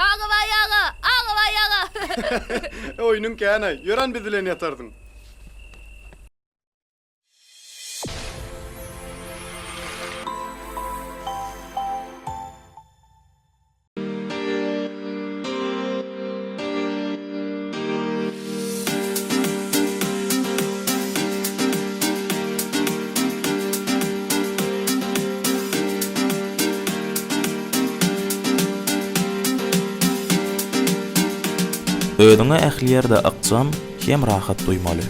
Agabaý aga! Agabaý aga! Oýnuň kän-aý. Ýören biz bilen ýatarsyň. Özüňi ähli ýerde ykjam hem rahat duýmaly.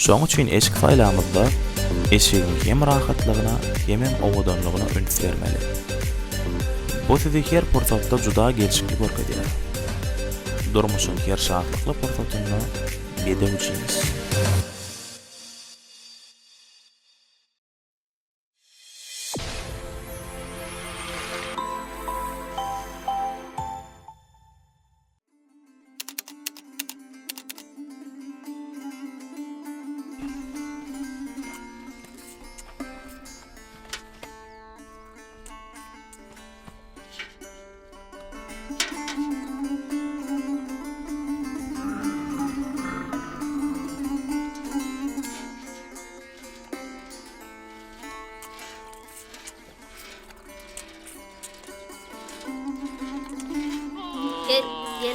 Şoň üçin eşik saýlamyzda eşigiň hem rahatlygyna hemem owadanlygyna üns bermeli. Bu sizi her pursatda juda gelşikli görkezýär. Durmuşyň her şatlykly pursatynda Bedew jeans.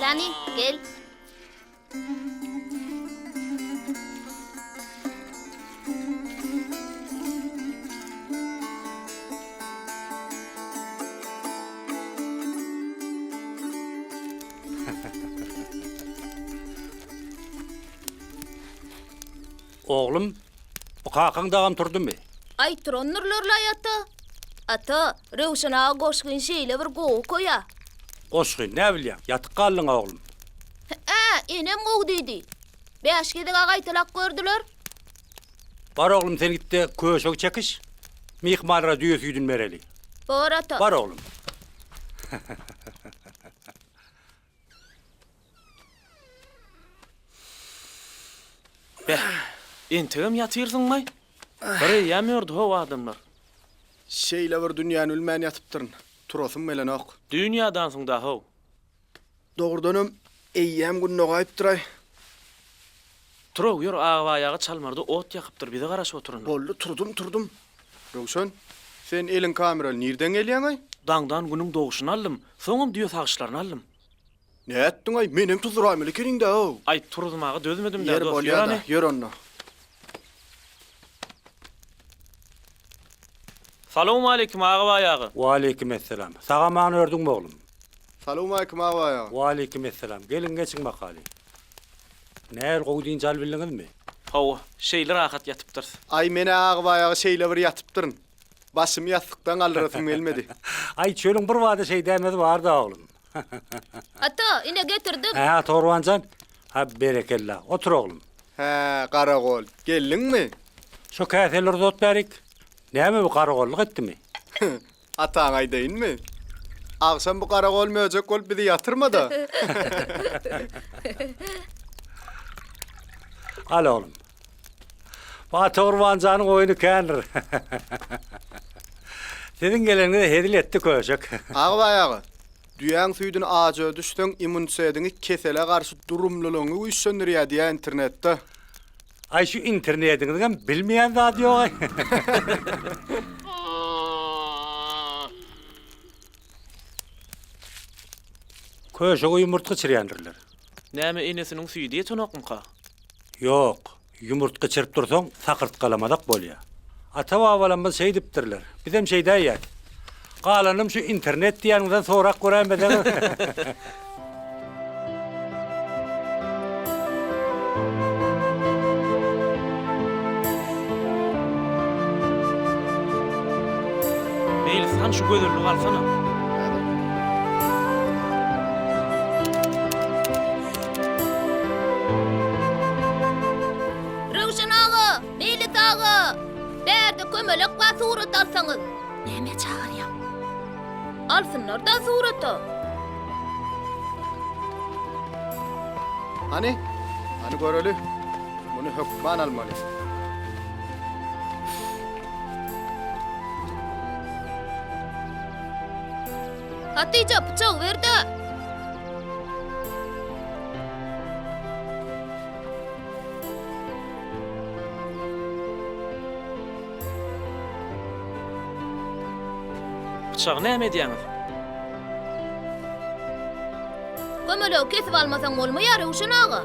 Gel hany, gel. Oglum, bu kakaň dagam turdumy? Aý, turandyrlar-laý, ata. Ata, Röwşen aga goşgyny şeýle bir gowy okaýa. Goşgy, näbilýäň, ýatyk galdyň-a, oglum. Hä, enem gowy diýdi. Bäş gezeg-ä gaýtalap gördüler. Bar oglum, sen git-de, köşegi çekiş. Myhmanlara düýe süýdüni bereli. Bor, ata. Bar, oglum. Beh, entegem ýatyrsyňmaý? Bir eýýäm ýördi how adamlar. Şeýle bir dünýäni bilmän ýatypdyryn. Turasym gelenok. Düýn ýadansyň-da how. Dogrudanam, eýýäm gün dogaýypdyr-aý. Tur-ow, ýör, Agabaý aga çalmarda ot ýakypdyr, bize garaşyp oturandyr. Boldy, turdum, turdum. Röwşen, sen eliň kameraly nirden gelýäň-aý? Daňdan günüň dogşuny aldym, soňam düýe sagyşlaryny aldym. Nätdiň-aý, menem tuzduraýmaly ekeniň-dä-ow. Aý, turuzmaga dözmedim-dä, Ýeri dost, ýör bolýa-da, hany. ýör onda. Salowmaleýkim, Agabaý aga. Waleýkim essalam. Sag-aman ördüňmi, oglum? Salowmaleýkim, Agabaý aga. Waleýkim essalam. Geliň, geçiň bakaly. Nähili gowy dynç alybildiňizmi? Hawa, şeýle rahat ýatypdyrys. Aý, men-ä Agabaý aga şeýle bir ýatypdyryn. Başymy ýassykdan galdyrasym gelmedi. Aý, çölüň birbada şeýdäýmesi bar-da, oglum. Ata, ine getirdim. Hä, Atagurban jan. Ha, berekella. Otur, oglum. Hä, garagol, geldiňmi? Şo käseleri uzat bärik. Näme bu, garagolluk etdimi? Ataňa aýdaýynmy? Agşam bu garagol möjek bolup bizi ýatyrma-da. Al, oglum. Bu Atagurban janyň oýny kändir. Siziň geleniňize hezil etdi köşek. Agabaý aga, düýäň süýdüni ajy düşseň immunitetiňi kesele garşy durumlylygyňy güýçlendirýär diýýär internetde. Aý şu internetiňiziňem bilmeýän zady ýogaý. Köşege ýumurtga içirýändirler. Näme enesiniň süýdi ýetenokmyka? Ýok, ýumurtga içirip dursaň, sakyrtgalamazak bolýa. Ata-babalarymyz şeýdipdirler. Bizem şeýdäýýäs. Galanynam şu internet diýýäniňizden sorap göräýmeseňiz. Meýlis, hany şu gözelligi alsana. Röwşen aga, Meýlis aga, bärde kömelek bar surat alsaňyz. Nämä çagyrýaň? Alsynlar-da surata. Hany, hany göreli. Muny hökman almaly. Hatyja, pyçagy ber-de. Pyçagy näme edýäňiz? Kömelegi kesip almasaň bolmaýar, Röwşen aga.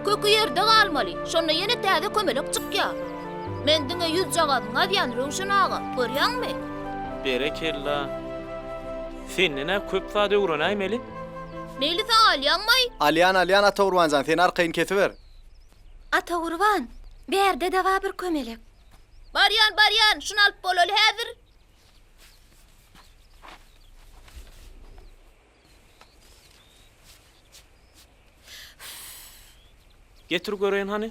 Köki ýerde galmaly, şonda ýene täze kömelek çykýar. Men diňe ýüzjagazyny gazýan, Röwşen aga, görýäňmi? Berekella. Senden-ä köp zat öwrenäýmeli. Meýli saňa alýaňmaý? Alýan, alýan, Atagurban jan, sen arkaýyn kesiber. Atagurban, bärde-de bar bir kömelek. Barýan, barýan, şuny alyp bolaly häzir. Getir göreýin hany.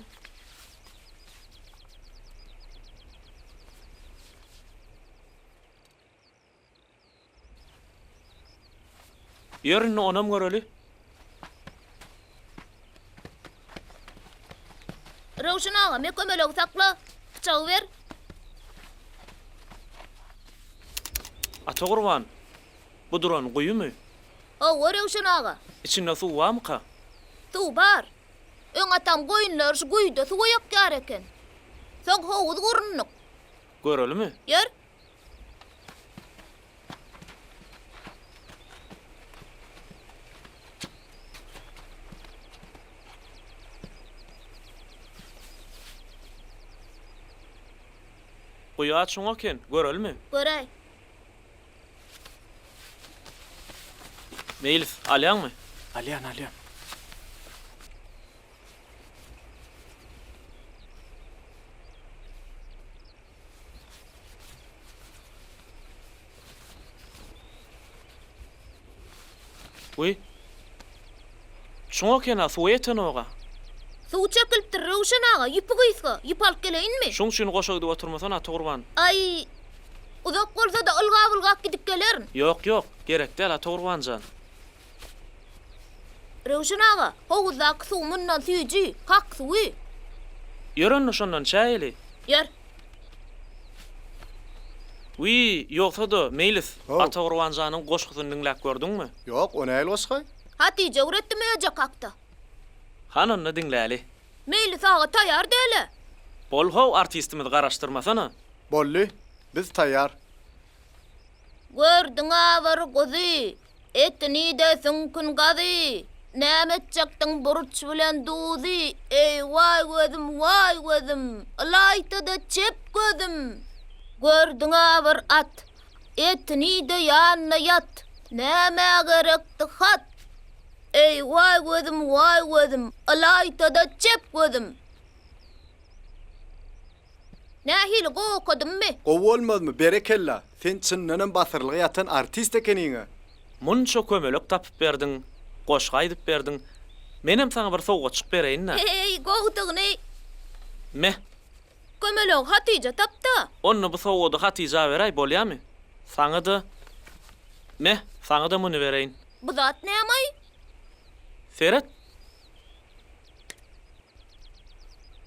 Ýör indi onam göreli. Röwşen aga, me kömelegi sakla, pyçagy ber. Atagurban, bu duran guýumy? Hawa, Röwşen aga. Içinde suw barmyka? Suw bar. Öň atam goýunlary şu guýuda suwa ýakýar eken. Soň howuz gurundyk. Görelimi? Ýör. Guýa çuň eken, görelmi? Göräý. Meýlis, alýaňmy? Alýan, alýan. Wiý. Çuň eken-a, suwa ýetenog-a. Suw çekilipdir, Röwşen aga, ýüpi gysga. Ýüp alyp geleýinmi? Şuň üçin goşa gidip oturmasana, Atagurban. Aý, uzak bolsa-da ylgap-ylgap gidip gelerin. Ýok, ýok, gerek däl, Atagurban jan. Röwşen aga, howuzdaky suw mundan süýji, kak suwy. Ýör onda şondan çäýeli. Ýör. Wiý, ýogsa-da, Meýlis, Atagurban janyň goşgusyny diňläp gördüňmi? Ýok, o nähili goşgy? Hatyja öwretdi möjek hakda. Hany onda diňläli. Meýlis aga taýýar däl-ä. Bol-how, artistimizi garaşdyrmasana. Boldy, biz taýýar. Gördüň-ä bir guzy, Etini-de süňkün gazy, Näme etjekdiň burç bilen duzy, Eý, waý gözüm, waý gözüm, Ylaýta-da çep gözüm. Gördüň-ä bir at, Etini-de ýanyna ýat, Nämä gerekdi hat? Eý, waý gözüm, waý gözüm, Ylaýta-da çep gözüm. Nähili gowy okadymmy? Gowy bolmazmy, berekella! Sen çyndanam basyrylgy ýatan artist ekeniň-ä. Munça kömelek tapyp berdiň, goşgy aýdyp berdiň. Menem saňa bir sowgatjyk bereýin-dä. Heý, gowudygyny! Me! Kömelegi Hatyja tap-da. Onda bu sowgady Hatyja beräý, bolýamy? Saňa-da, me, saňa-da muny bereýin. Bu zat näme-aý? Seret!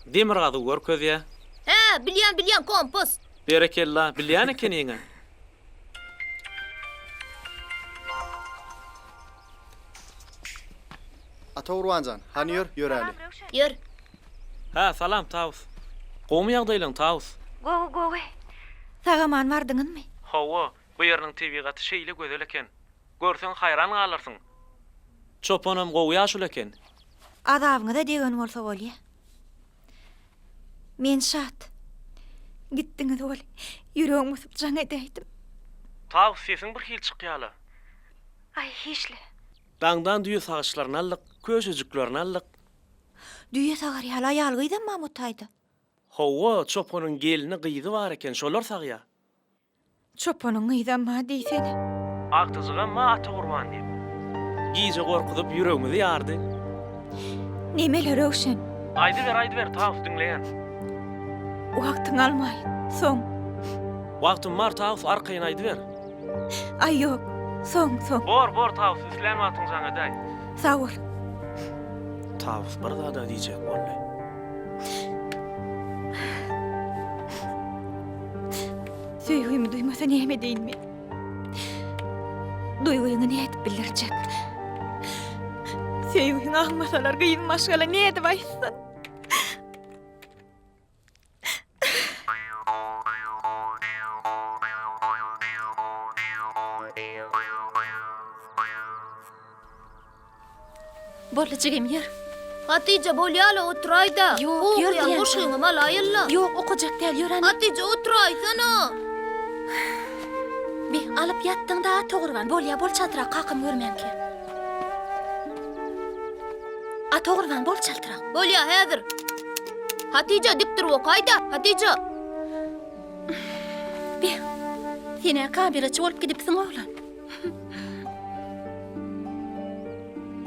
Demirgazygy görkezýä. Hä, bilýän, bilýän, kompas. Berekella, bilýän ekeniň-ä. Ata Gurbanjan, hany ýör, ýöräli. Ýör. Hä, salam, Tawus. Gowumy ýagdaýlaň, Tawus? Gowy, gowy. Sag-aman bardyňyzmy? Hawa, bu ýeriniň tebigaty şeýle gözel eken. Görseň haýran galarsyň. Çopanam gowy ýaşuly eken. Azabyňyza degen bolsa bolýa. Men şat. Gitdiňiz weli, ýüregim gysyp jaň edäýdim. Tawus sesiň bir hili çykýala. Aý hiçle. Daňdan düýe sagyçlaryny aldyk, köşejiklerini aldyk. Düýe sagar ýaly aýal gyzam bamy o taýda? Hawa, çopanyň gelni gyzy bar eken, şolar sagýa. Çopanyň gyzam bar diýsene. Agtyjygam bar Atagurban diýip. Gije gorkuzyp ýüregimizi ýardy. Nemele Röwşen? Aýdyber, aýdyber, Tawus diňleýän. Wagtyňy almaýyn, soň. Wagtym bar, Tawus, arkaýyn aýdyber. Aý ýok, soň, soň. Bor, bor, Tawus, islän wagtyň jaň edäý. Sag bol. Tawus bir zada diýjek boldy. Söýgimi duýmasa näme edeýin men? Duýgyňy nädip bildirjek? Söýgiňi aňmasalar gyz maşgala nädip aýtsyn? Boldy jigim ýör. Hatyja bolýala oturaýda. Ýok, ýör Okaýan diýýän. goşgyňam alaýylla. Ýok, okajak däl, ýör hany. Hatyja oturaýsana. Be, alyp ýatdyň-da, Atagurban. Bolýa, bol çaltrak, kakam görmänkä. Atagurban, bol çaltrak. Bolýa häzir. Hatyja dik durup okaýda. Hatyja. Be, sen-ä kameraçy bolup gidipsiň, oglan.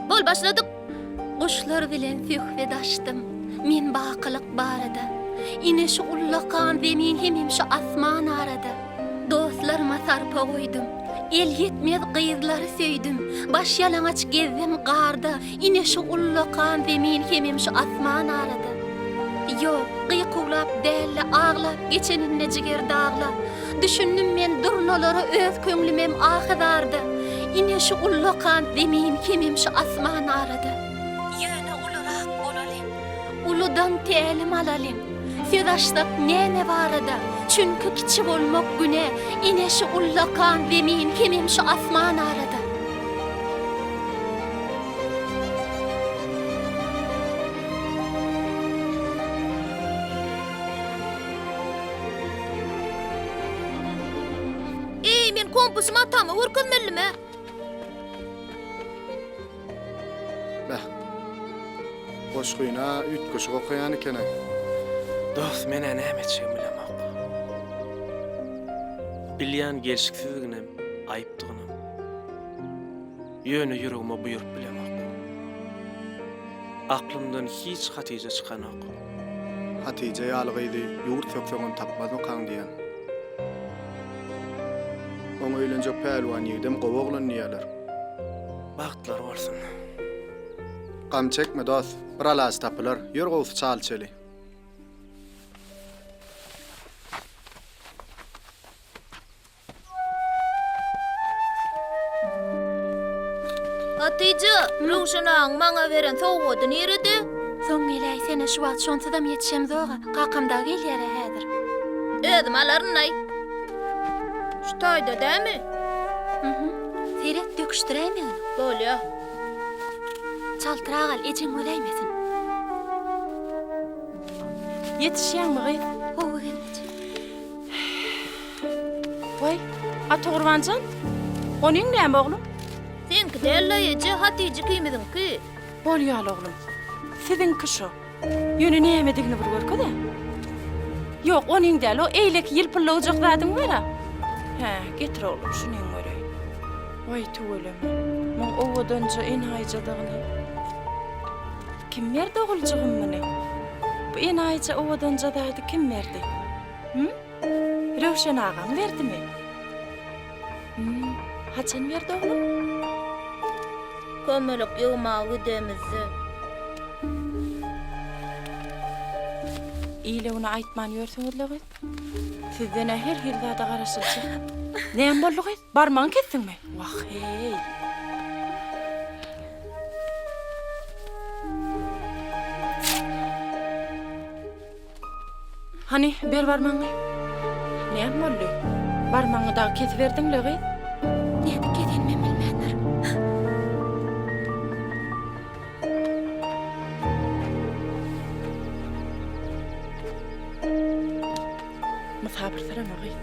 Bol başladyk. Guşlar bilen söhbet açdym men bakylyk barada. Ine şu ullakan zemin hemem şu asman arada. Dostlaryma sarpa goýdum. Elýetmez gyzlary söýdüm. Baş ýalaňaç gezdim garda. Ine şu ullakan zemin hemem şu asman arada. Ýok, gykuwlap däl-de aglap geçeninde jiger daglap. Düşündim men durnalara öz köňlümem ahy-zarda. Ine şu ullakan zemin hemem şu asman arada. Ýöne ulurak bolalyň, uludan tälim alalyň. Söz açsak näme barada, çünki kiçi bolmak güne. Ine şu ullakan zemin hemem şu asman arada. Kompasymy atama görkezmelimi? Beh. Goşgyny-a üýtgeşik okaýan eken-aý. Dost, men-ä näme etjegimi bilemok. Bilýän gelşiksizdiginem, aýypdygynam. Ýöne ýüregime buýrup bilemok. Aklymdan hiç Hatyja çykanok. Hatyja ýaly gyzy ýurt sökseňem tapmazmykaň diýýän. Oňa öýlenjek pälwan ýigidem gowy oglan diýýäler. Bagtlary bolsun. Gam çekme dost, bir alaç tapylar. Ýör gowusy çal içeli. Hatyja, Röwşen agaň maňa beren sowgady nirede? Soň geläýsene, şu wagt şonsuzam ýetişemzog-a. Kakam dagy gelýär-ä häzir. Özüm alaryn-aý. Şu taýda dämi? Mhm. Seret, döküşdiräýmegin. Bolýa. Çaltrak al, ejeň göräýmesin. Ýetişýäňmi gyz? Hawa, gelneje. Waý, Atagurban jan, onyň näme oglum? Seňki däl-le eje, Hatyja ikimiziňki. Bolýaly oglum. Siziňki şo. Ýöne nämedigini bir görkez-ä. Ýok, onyň däl, o eýleki ýylpyllawjak zadyň bar-a. Hä, getir oglum, şunyň göreýin. Waý, tüweleme, muň owadanja enaýyjadygyny. Kim berdi oguljygym muny? Bu enaýyja owadanja zady kim berdi? Hüm? Röwşen agaň berdimi? Hüm, haçan berdi oglum? Kömelek ýygmaga gidemizde. Ile-güne aýtman ýörsüňiz-le gyz. Sizden-ä her hili zada garaşyljak. Näme boldy gyz? Barmagyňy kesdiňmi? Wah-heý! Hany, ber barmagyňy. Näme boldy? Barmagyňy dagy kesiberdiň-le, gyz. Nädip kesenimem bilmändir. Mysapyrsyrama, gyz.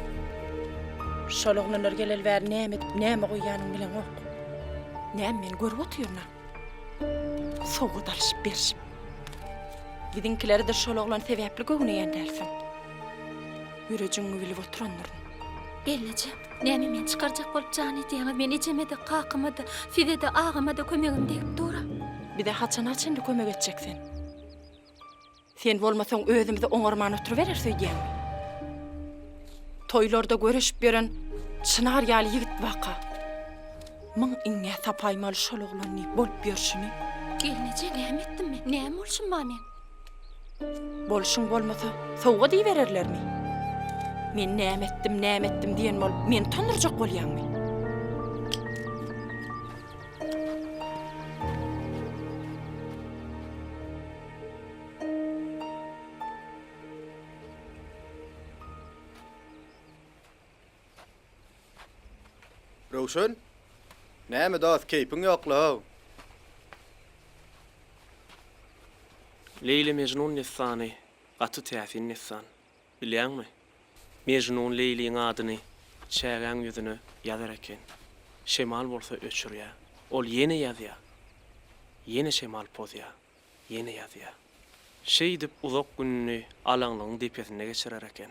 Şol oglanlar geleli bäri näme edip, näme goýýanyňy bileňok. Näme, men görüp otyryn-a. Sowgat alyşyp-berşip. Biziňkileri-de şol oglan sebäpli göwneýän dälsiň. Ýürejigiňi bilip oturandyryn. Gelneje, näme meni çykarjak bolup jan edýäňiz? Men ejeme-de, kakama-da, size-de, agama-da kömegim degip dur-a. Bize haçana çenli kömek etjek sen? Sen bolmasaň özümizi oňarman oturybereris öýdýäňmi? Toýlarda göreşip ýören çynar ýaly ýigit waka. Myň iňňä sapaýmaly şol oglan diýip bolup ýörşüni. Gelneje näme etdim men? Näme bolşum bar meň? Bolşuň bolmasa sowgat ibererlermi? Men näme etdim, näme etdim diýen bolup meni utandyrjak bolýaňmy? Röwşen? Näme dost, keýpiň ýok-la-ow? Leýli-Mejnun dessany gaty täsin dessan. Bilýäňmi? Mejnun Leýliň adyny çägäň ýüzüne ýazar eken. Şemal bolsa öçürýär. Ol ýene ýazýar. Ýene şemal pozýar. Ýene ýazýar. Şeýdip uzak gününi alaňlygyň depesinde geçirer eken.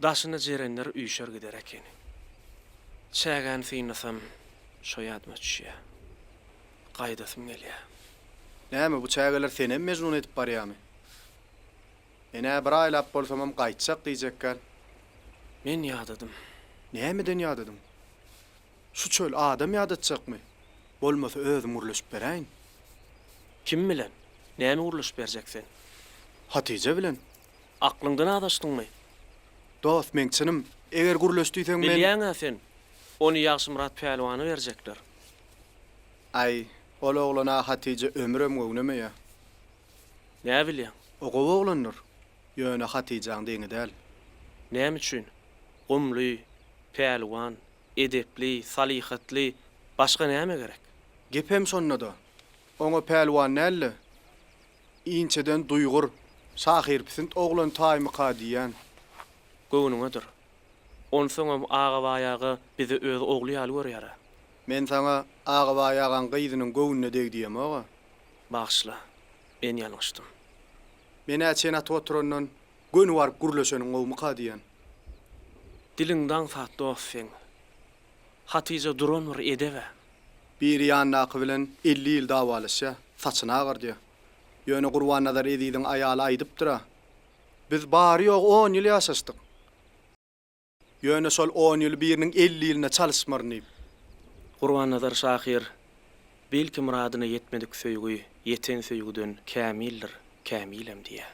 Daşyna jerenler üýşer gider ekeni. Çägäni synlasam, şo ýadyma düşýär. Gaýdasym gelýär. Näme, bu çägeler senem mejnun edip barýamy? Men-ä bir aýlap bolsamam gaýtjak diýjekgäl. Men ýadadym. Nämeden ýadadyň? Şu çöl adam ýadatjakmy? Bolmasa özüm gürleşip beräýin. Kim bilen? Näme gürleşip berjek sen? Hatyja bilen. Aklyňdan azaşdyňmy? Dost, meň çynym. Eger gürleş diýseň men. Bilýäň-ä sen, ony Ýagşymyrat pälwana berjekler. Aý, ol oglan-a Hatyja ömürem göwnemeýä. Näbilýäň? O gowy oglandyr. Ýöne Hatyjaň deňi däl. Näme üçin? Gumly, pälwan, edepli, salyhatly, başga näme gerek? Gepem şonda-da. Oňa pälwan däl-de, inçeden duýgur, şahyrpisint oglan taýmyka diýýän. Göwnüňedir. Onsoňam Agabaý aga bizi öz ogly ýaly görýär-ä. Men saňa Agabaý agaň gyzynyň göwnüne deg diýemog-a. Bagyşla, men ýalňyşdym. Men-ä çen atyp oturandan göni baryp gürleşeniň gowumyka diýýän. Diliň daňsat dost seň. Hatyja duran bir edeb-ä. Biri ýandaky bilen 50 ýyl dawalaşýar, saçyny agardýar. Ýöne Gurbannazar Eziziň aýaly aýdypdyr-a, Biz bary-ýogy on ýyl ýaşaşdyk. Ýöne şol on ýyly biriniň 50 ýylyna çalyşmaryn diýip. Gurbannazar şahyr, Belki myradyna ýetmedik söýgi ýeten söýgüden kämildir, kämilem diýýär.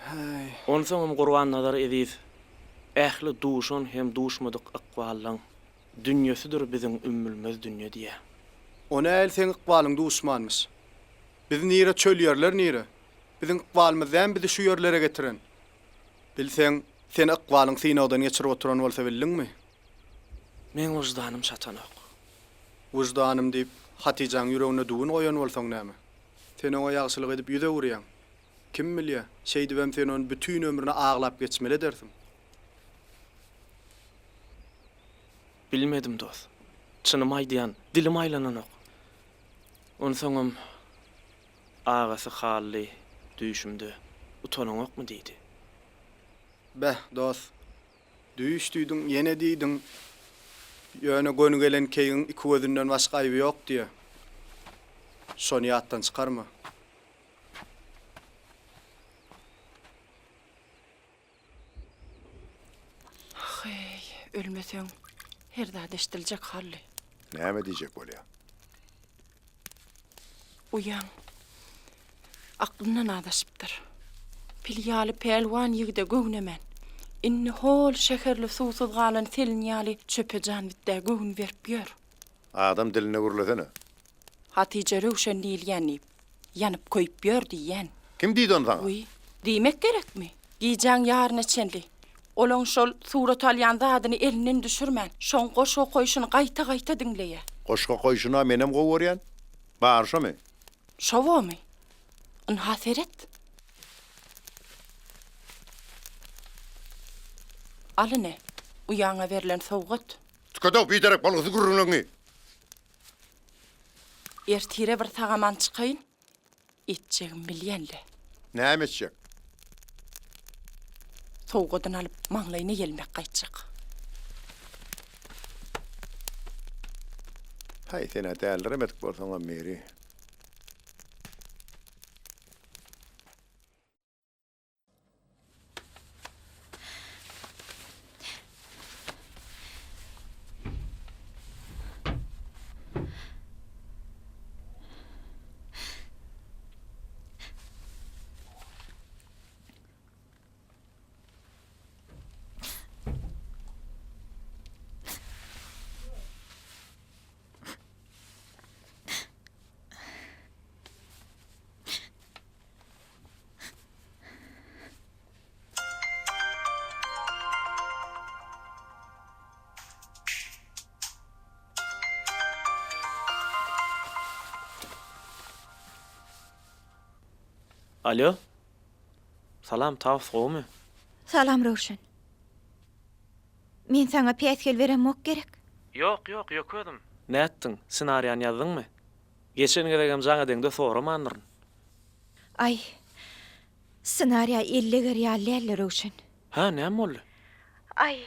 Häý. Onsoňam Gurbannazar Eziz, Ähli duşan hem duşmadyk ykballaň dünýesidir biziň ümmülmez dünýe diýýär. O nähili seň ykbalyň duşmanmyş? Biz nire, çöl ýerler nire? Biziň ykbalymyz dämi bizi şu ýerlere getiren? Bilseň, seni ykbalyň synagdan geçirip oturan bolsa bildiňmi? Meň wyždanym çatanok. Wyždanym diýip, Hatyjaň ýüregine düwün goýan bolsaň näme? Sen oňa ýagşylyk edip ýüz öwürýäň. Kim bilýä, şeýdibem sen ony bütin ömrüne aglap geçmeli edersiň. Bilmedim, dos. Çynymy aýdýan, dilim aýlananok. Onsoňam, agasy Hally düýşümde utanaňokmy diýdi. Beh, dos. Düýş diýdiň, ýene diýdiň. Ýöne göni gelen keýigiň iki gözünden başga aýby ýok diýýä. Şony ýatdan çykarma. Heý, ölmeseň, her zat eşdiljek Hally. Näme diýjek bolýaň? Uýaň aklyndan azaşypdyr. Pil ýaly pälwan ýigide göwnemän, indi hol şäherli suwsuz galan selin ýaly çöpe jan bitdä göwün berip ýör. Adam dilinde gürlesene. Hatyja Röwşen diýilýän diýip, ýanyp-köýüp ýör diýýän. Kim diýdi ony saňa? Wiý, diýmek gerekmi? Gijäň ýaryna çenli olaň şol surat alýan zadyny elinden düşürmän, şoň goşgy okaýşyny gaýta-gaýta diňleýä. Goşgy okaýşyny-a menem gowy görýän. Bary şomy? Şo bomy? Ynha seret. Al ine, uýaňa berlen sowgat. Tükedow biderek bolgusyz gürrüňleriňi. Ertire bir sag-aman çykaýyn, etjegimi bilýän-le. Näme etjek? Sowgadyny alyp, maňlaýyna ýelmek gaýtjak. Haý, sen-ä däliremedik bolsaňam Meri. Alýo. Salam Tawus gowumy? Salam Röwşen. Men saňa päsgel beremok gerek? Ýok ýok ýök özüm. Nätdiň, ssenariýany ýazdyňmy? Geçen gezegem jaň edeňde soramandyryn. Aý, ssenariýa elleger ýaly däldi, Röwşen. Hä, näme boldy? Aý,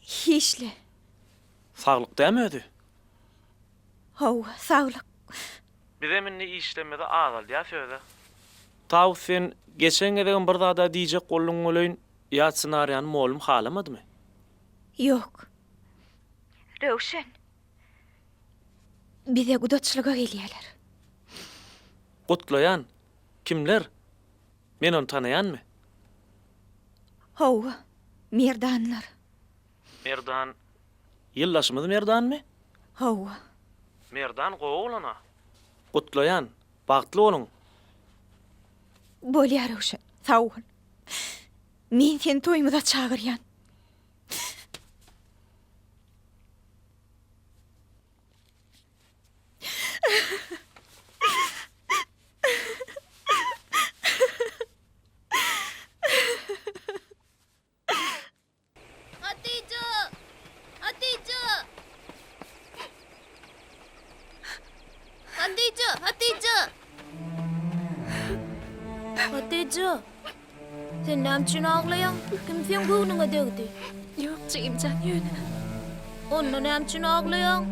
hiç-le. Saglyk dämi özi? Hawa, saglyk. Bizem indi işlemezi azaldýas özä. Tawus sen geçen gezegem bir zada diýjek bolduň weleýin, ýa ssenariýany mollum halamadymy? Ýok. Röwşen. Bize gudaçylyga gelýärler. Gutlaýan. Kimler? Men ony tanaýanmy? Hawa, Merdanlar. Merdan, ýyldaşymyz Merdanmy? Hawa. Merdan gowy oglan-a. Gutlaýan. Bagtly boluň. Bolýar Röwşen, sag bol. Men seni toýumyza çagyrýan. Hatyja, sen näme üçin aglaýaň? Kim seň göwnüňe degdi? Ýok, jigimjan, ýöne. Onda näme üçin aglaýaň?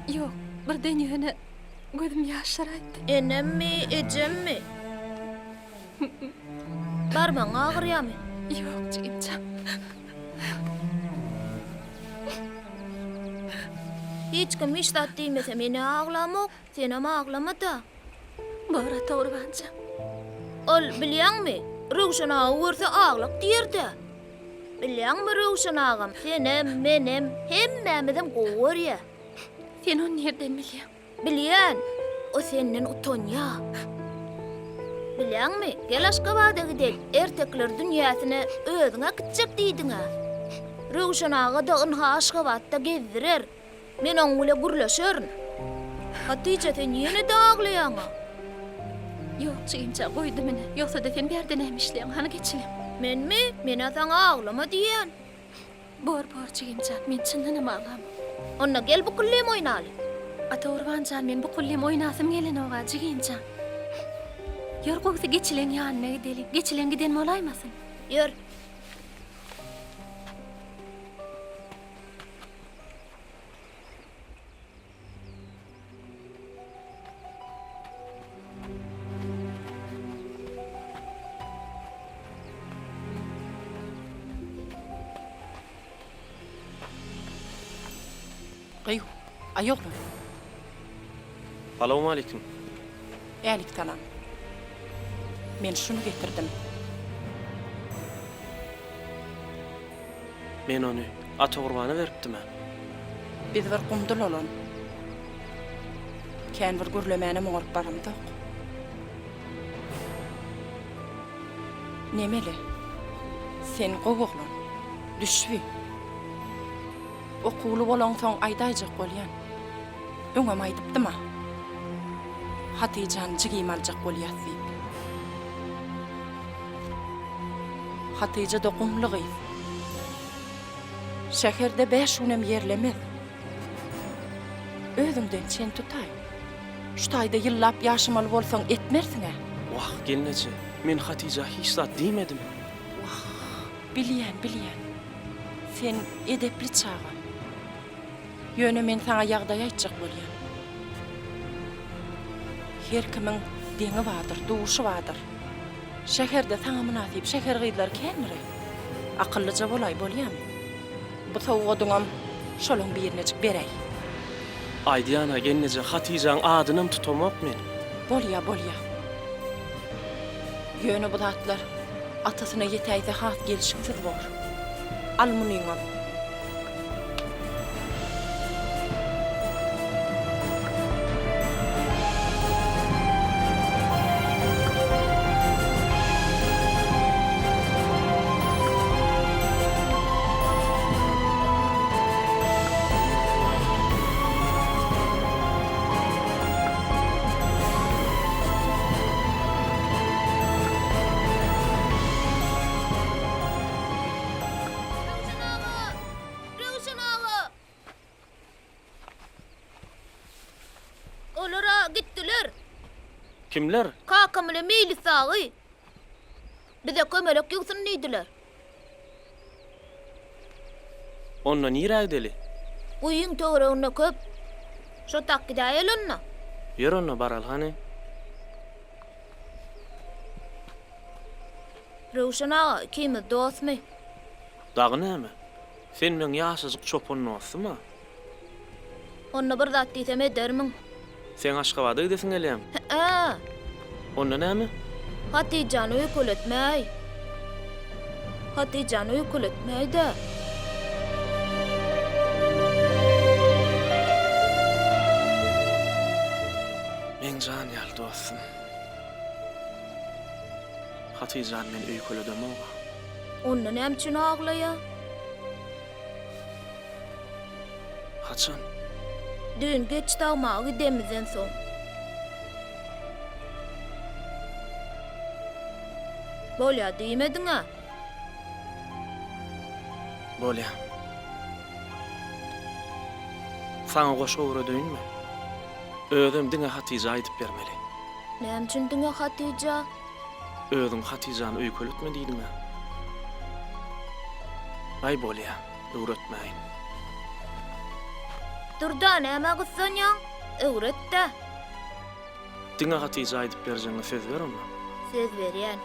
Ýok, birden ýöne gözüm ýaşaraýdy. Enemmi, ejemmi? Barmagyň agyrýamy? Ýok, jigimjan. Hiç kim hiç zat diýmese men-ä aglamok, senem aglama-da. Bor Atagurbanjan. Ol, bilýäňmi, Röwşen aga görse aglak diýer-dä. Bilýäňmi, Röwşen agam senem, menem, hemmämizem gowy görýä. Sen ony nirden bilýäň? Bilýän, o senden utanýa. Bilýäňmi, gel Aşgabada gideli, ertekiler dünýäsine özüň äkitjek diýdiň-ä. Röwşen aga-da ynha Aşgabatda gezdirer. Men oň bile gürleşerin. Hatyja sen ýene-de aglaýaň-a. Ýok, jigimjan, goýdum ine. Ýogsa-da sen bärde näme işleýäň? Hany geçilim. Menmi? Men-ä saňa aglama diýýän. Bor, bor, jigimjan, men çyndanam aglamok. Onda gel bukullym oýnaly. Atagurban jan, men bukullym oýnasym gelenog-a, jigimjan. Ýör, gowusy geçileň ýanyna gideli. Geçileň giden bolaýmasyn? Ýör. Gyýw, aý oglan. Salowmaleýkim. Älik salam. Men şuny getirdim. Men ony Atagurbana beripdim-ä. Biz bir gumdul olan. Kän bir gürlemänem oňaryp baramzok. Nemeli? Sen gowy oglan. Düşbi. Okuwly bolaňsoň aýdaýjak bolýan. Öňem aýdypdym-a. Hatyjany jigim aljak bolýas diýip. Hatyja-da gumly gyz. Şäherde bäş günem ýerlemez. Özüňden çen tutaý. Şu taýda ýyllap ýaşamaly bolsaň etmersiň-ä. Wah, gelneje, men Hatyja hiç zat diýmedim. Wah, bilýän, bilýän. Sen edepli çaga. Ýöne men saňa ýagdaýy aýtjak bolýan. Her kimiň deňi bardyr, duşy bardyr. Şäherde saňa mynasyp şäher gyzlary kändir-ä. Akyllyja bolaý, bolýamy? Bu sowgadyňam şolaň birinejik beräý. Aýdýan-a, gelneje, Hatyjaň adynam tutamok men. Bolýa, bolýa. Ýöne bu zatlar atasyna ýetäýse has gelşiksiz bor. Al munyňam. Röwşen aga! Röwşen aga! Olar-a gitdiler. Kimler? Kakam bilen Meýlis dagy. Bize kömelek ýygsyn diýdiler. Onda nirä gideli? Guýyň töwereginde köp. Şo tak gidäýeli onda. Ýör onda baraly hany. Röwşen aga, ikimiz dostmy? Dagy näme? Sen meň ýaşajyk çopan dostum-a. Onda bir zat diýsem edermiň? Seň Aşgabada gidesiň gelýämi? Hä-ä. Onda näme? Hatyjany öýkeletmäý. Hatyjany öýkeletmäý-dä. Meň jan ýaly dostum. Hatyjany men öýkeledemog-a. Onda näme üçin aglaýa? Haçan? Düýn geç dagmaga gidemizden soň. Bolýa diýmediň-ä? Bolýa. Saňa goşgy öwredeýinmi? Özem diňe Hatyja aýdyp bermeli. Näme üçin diňe Hatyja? Özüň Hatyjany öýkeletme diýdiň-ä. Aý bolýa, öwretmäýin. Durda, nämä gyssanýaň? Öwret-dä. Diňe Hatyja aýdyp berjegiňe söz ber onda. Söz berýän.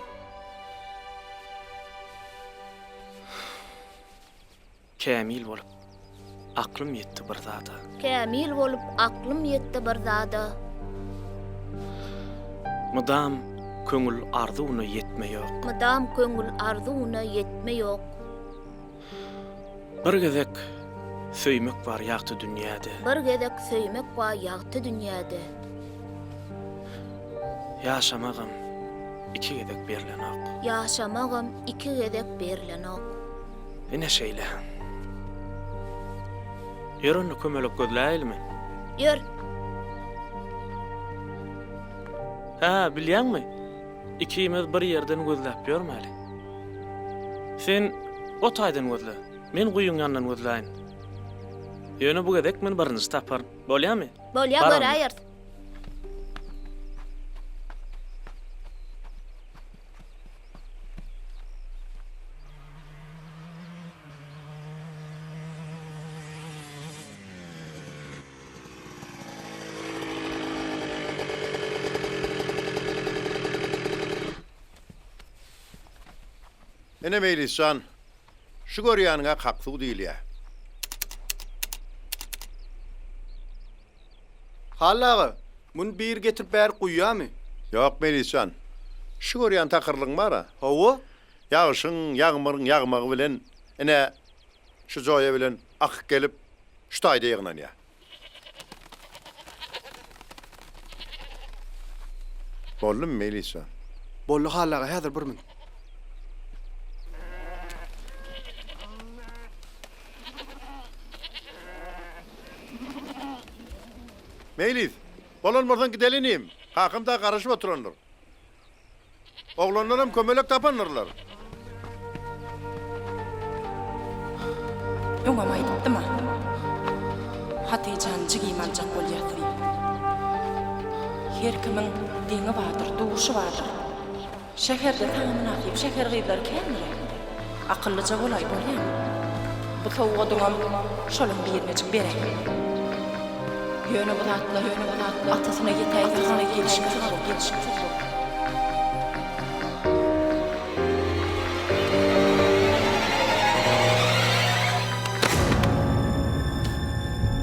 Kämil bolup, aklym ýetdi bir zada. Kämil bolup, aklym ýetdi bir zada. Mydam köňül arzuwyna ýetme ýok. Mydam köňül arzuwyna ýetme ýok. Bir gezek söýmek bar ýagty dünýäde. Bir gezek söýmek bar ýagty dünýäde. Ýaşamagam iki gezek berlenok. Ýaşamagam iki gezek berlenok. Ine şeýle. Ýör onda kömelek gözläýelimi? Ýör. Hä, bilýäňmi? Ikimiz bir ýerden gözläp ýörmäli. Sen o taýdan gözle, men guýyň ýanyndan gözläýin. Ýöne bu gezek men birinji taparyn. Bolýamy? Bolýa, göräýeris. Ine Meýlis jan, şu görýäniňe kaksuw diýilýär. Hally aga, muny biri getirip bärik guýýamy? Ýok, Meýlis jan. Şu görýän takyrlygyň bar-a. Hawa. Ýagşyň, ýagmyryň ýagmagy bilen, ine, şu joýa bilen akyp gelip, şu taýda ýygnanýar. Boldumy, Meýlis jan? Boldy, Hally aga, häzir bir minut. Meýlis, bolan bolsaň gideli inim. Kakam dagy garaşyp oturandyr. Oglanlaram kömelek tapandyrlar. Öňem aýdypdym-a. Hatyjany jigim aljak bolýas diýip. Her kimiň deňi bardyr, duşy bardyr. Şäherde saňa mynasyp şäher gyzlary kändir-ä. Akyllyja bolaý bolýamy? Bu sowgadyňam şolaň birinejik beräý. Ýöne bu zatlar atasyna ýetäýse has gelşiksiz bolar.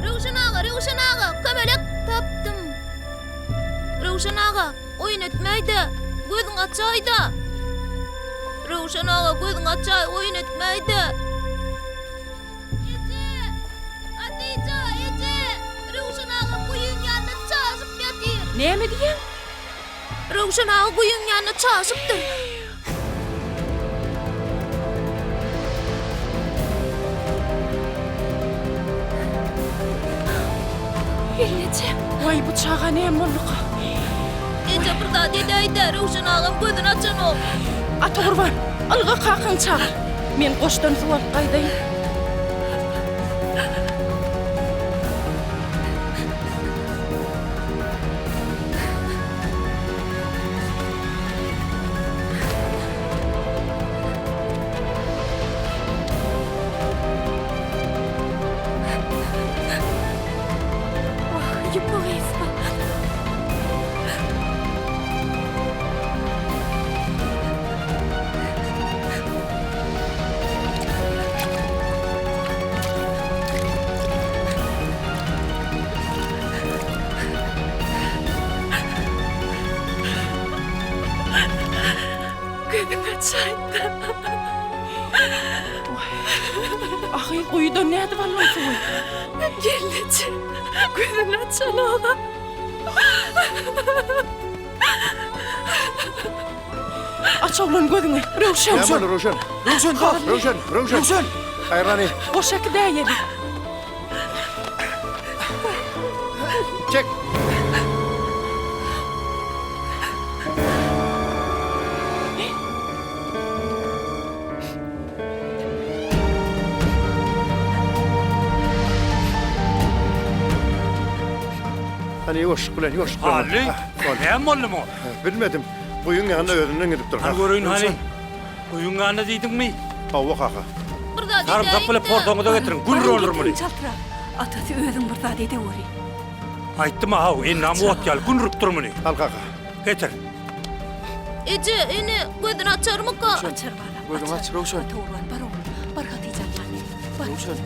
Röwşen aga, Röwşen aga, kömelek tapdym. Röwşen aga, Oýun etmäý-de, gözüňi açaý-da! Röwşen aga, gözüňi açaý, oýun etmäý-de! Eje! Hatyja, eje! Röwşen aga guýyň ýanynda çaşyp ýatyr! Näme diýýäň? Röwşen aga guýyň ýanynda çaşypdyr. Gelneje. Waý bu çaga näme bolduka? Eje bir zat edäýdä, Röwşen agam gözüni açanok. Atagurban, ylga kakaňy çagyr. Men goşdan suw alyp gaýdaýyn. Wah, ýüpi gysga. Gözüňi açaýda. Ahy, guýudan nädip almaly suwy? Gelneje, gözüni açanok-a. Aç oglan gözüňi, Röwşen. Näme boldy, Röwşen? Röwşen, Röwşen, Röwşen. Röwşen. Aýrany. Goş äkidäýeli. Çek. Hany ýuwaşlyk bilen, ýuwaşlyk bilen. Hally, näme boldy muňa? Bilmedim. Guýyň ýanyna özünden gidipdir, Hany kaka. göreýin hany. Guýyň ýanyna diýdiňmi? Hawa, kaka. Bir zat Sarymsak bilen edäýiň-dä. porsaňyza getiriň, gül Baryň roldur muny. getiriň çaltrak. Atasy özüň bir zat edeweri. Aýtdym-a haw, endamy ot ýaly, gün urup dur muny. Al, kaka. Getir. Eje, ene, gözüni açarmyka? Açar balam, Gözüňi aç, Röwşen. Atagurban, bar oglum, bar Hatyjaň ýanyna. Bar. Röwşen.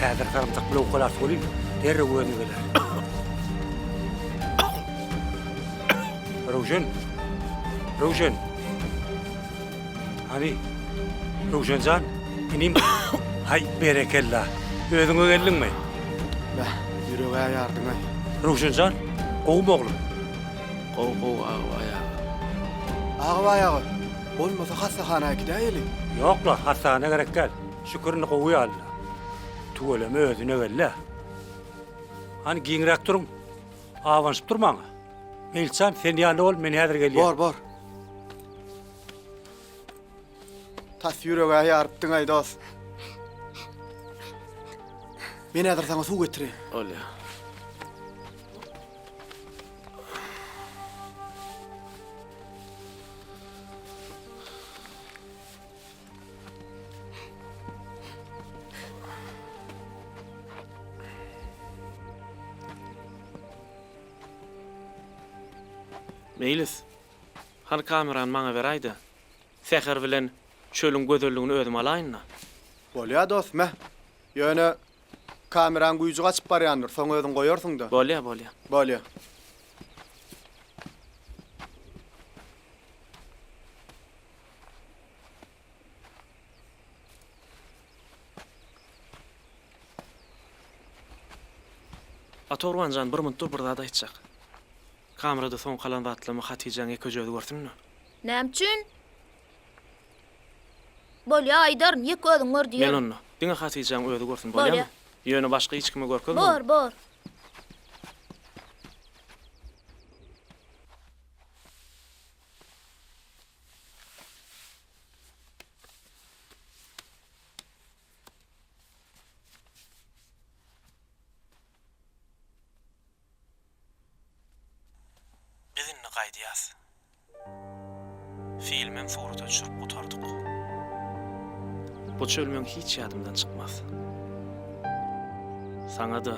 Häzir sarymsak bilen owkalarys welin, derrew özüne geler. Röwşen! Röwşen! Hany, Röwşen jan, inim, haý, berekella, özüňe geldiňmi? Beh, ýüreg-ä ýardyň-aý. Röwşen jan, gowumy oglum? Gowy, gowy, Agabaý aga. Agabaý aga, bolmasa hassahana äkidäýeli. Ýok-la, hassahana gerek däl. Şükür indi gowy ýaly-la. Tüweleme özüne geldi-ä. Hany, giňräk duruň. Abanyşyp durmaň-a. Meýiljan, sen ýanynda bol, men häzir gelýän. Bor, bor. Tas ýüreg-ä ýarypdyň-aý, dost. Men häzir saňa suw getireýin. Bolýa. Meýlis, hany kamerany maňa beräý-de, säher bilen çölüň gözelligini özüm alaýyn-da. Bolýa dost, me. Ýöne kameraň güýji gaçyp barýandyr, soň özüň goýarsyň-da. Bolýa, bolýa. Bolýa. Atagurban jan, bir munt dur, bir zat aýtjak. Kamerada soňky alan zatlarymy Hatyjaň ýekeje özi görsün-de. Näme üçin? Bolýa, aýdaryn, ýeke özüň gör diýerin. Men onda, diňe Hatyjaň özi görsün, bolýamy? Bolýa. Ýöne başga hiç kime görkezme. Bor, bor. Biz indi gaýdýas. Filmem surata düşürip gutardyk. Bu çöl meň hiç ýadymdan çykmaz. Saňa-da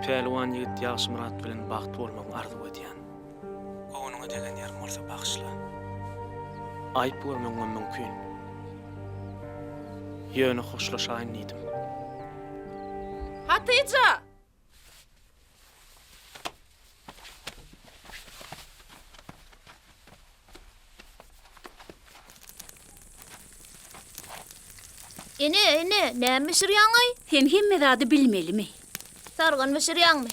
pälwan ýigit Ýagşymyrat bilen bagtly bolmagyňy arzuw edýän. Göwnüňe degen ýerim bolsa bagyşla. Aýyp görmegiňem mümkin. Ýöne hoşlaşaýyn diýdim. Hatyja! Ene, ene, näme bişirýäň-aý? Sen hemme zady bilmelimi? Sargan bişirýäňmi?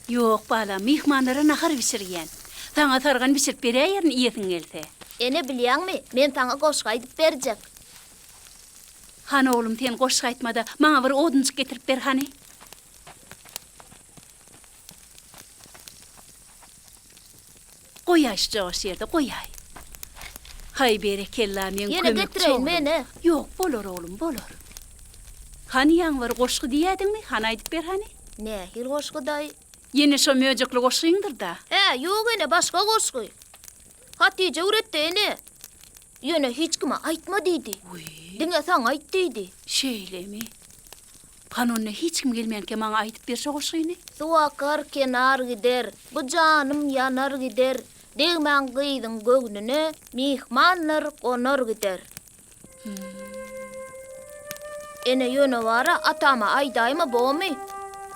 Ýok, balam, myhmanlara nahar bişirýän. Saňa sargan bişirip beräýerin iýesiň gelse. Ene, bilýäňmi, men saňa goşgy aýdyp berjek. Hany oglum, sen goşgy aýtma-da, maňa bir odunjyk getirip ber hany. Goýaý şu joş ýerde, goýaý. Haý, berekella, meň Ýene kömekçi getireýinmi, oglum. ene? Ýok, bolar oglum, bolar. Hany ýaňy bir goşgy diýýädiňmi, hany aýdyp ber hany. Nähili goşgy daýy? Ýene şo möjekli goşgyňdyr-da. Hä, ýok ene, başga goşgy. Hatyja öwretdi ene. Ýöne hiç kime aýtma diýdi. Diňe saňa aýt diýdi. Şeýlemi? Hany onda hiç kim gelmänkä maňa aýdyp ber şo goşgyny. Suw akar, kenar gider, bu janym ýanar gider, Degmäň gyzyň göwnüne, myhmanlar gonar gider. Ene ýöne bara atama aýdaýma bomy?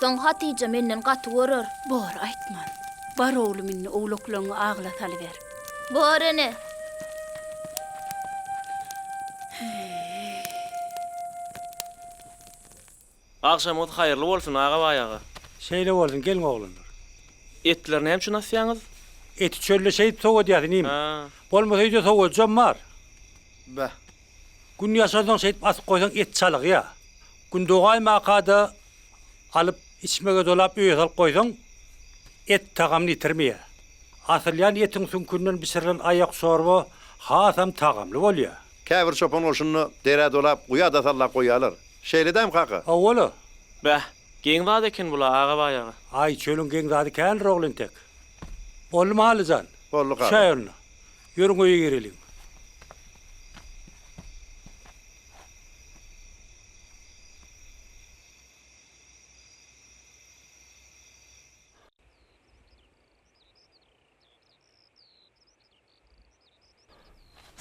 Soň Hatyja menden gaty görer. Bor, aýtman. Bar oglum indi owlaklaňňy agyla salyber. Bor ene. Agşamyňyz haýyrly bolsun, Agabaý aga. Şeýle bolsun, geliň oglanlar. Etleri näme üçin asýaňyz? Eti çölde şeýdip sowadýas inim. Bolmasa öýde sowadyjam bar. Beh. Gün ýaşansoň şeýdip asyp goýsaň et çalygýa. Gün dogaýmaka-da alyp içmege dolap öýe salyp goýsaň et tagamyny ýitirmeýär. Asylýan etiň süňkünden bişirilen aýak çorba hasam tagamly bolýar. Käbir çopan goşunyny derä dolap, guýa-da sallap goýýarlar. Şeýle dämi, kaka? Hawa-la. Bäh, geň zat eken bul-a, Agabaý aga. Aý, çölüň geň zady kändir, ogul entek. Boldumy, Haly jan? Boldy kaka. Düşäý onda. Ýörüň öýe gireliň.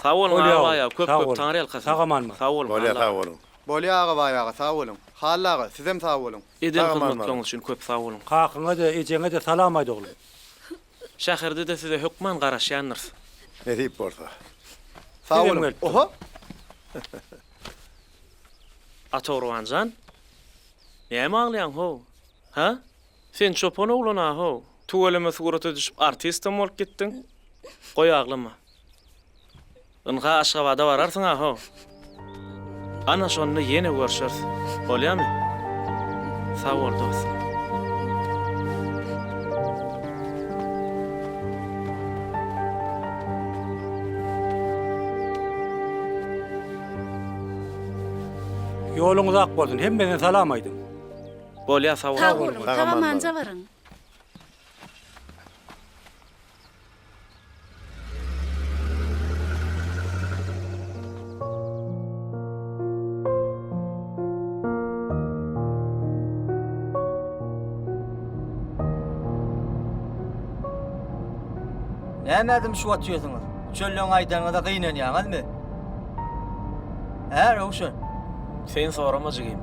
Sag boluň Bolýa Agabaý aga oglum, köp sag köp boluň. taňryýalkasyn. Sag aman bar. Sag boluň Bolýa Hally sag aga. boluň. Bolýa Agabaý aga sag boluň. Hally aga sizem sag boluň. Eden Sag aman baryň. hyzmatlaryňyz üçin köp sag boluň. Kakyňa-da, ejeňe-de salam aýt oglum. Şäherde-de size hökman garaşýandyrys. Nesip bolsa. Sag Sizem boluň. gelip duruň. Oho! Atagurban jan. Näme aglaýaň how? Hä? Sen çopan oglan-a how. Tüweleme surata düşüp artistem bolup gitdiň. Goý aglama. Ynha Aşgabada bararsyň-a how. Ana şonda ýene görşeris. Bolýamy? Sag bol dostum. Ýoluňyz ak bolsun, hemmesine salam aýdyň. Bolýa sag Sag boluň. boluň, sag amanja baryň. Näme dymşyp otyrsyňyz? Çölden gaýdanyňyza gynanýaňyzmy? Hä, Röwşen? Sen sorama jigim.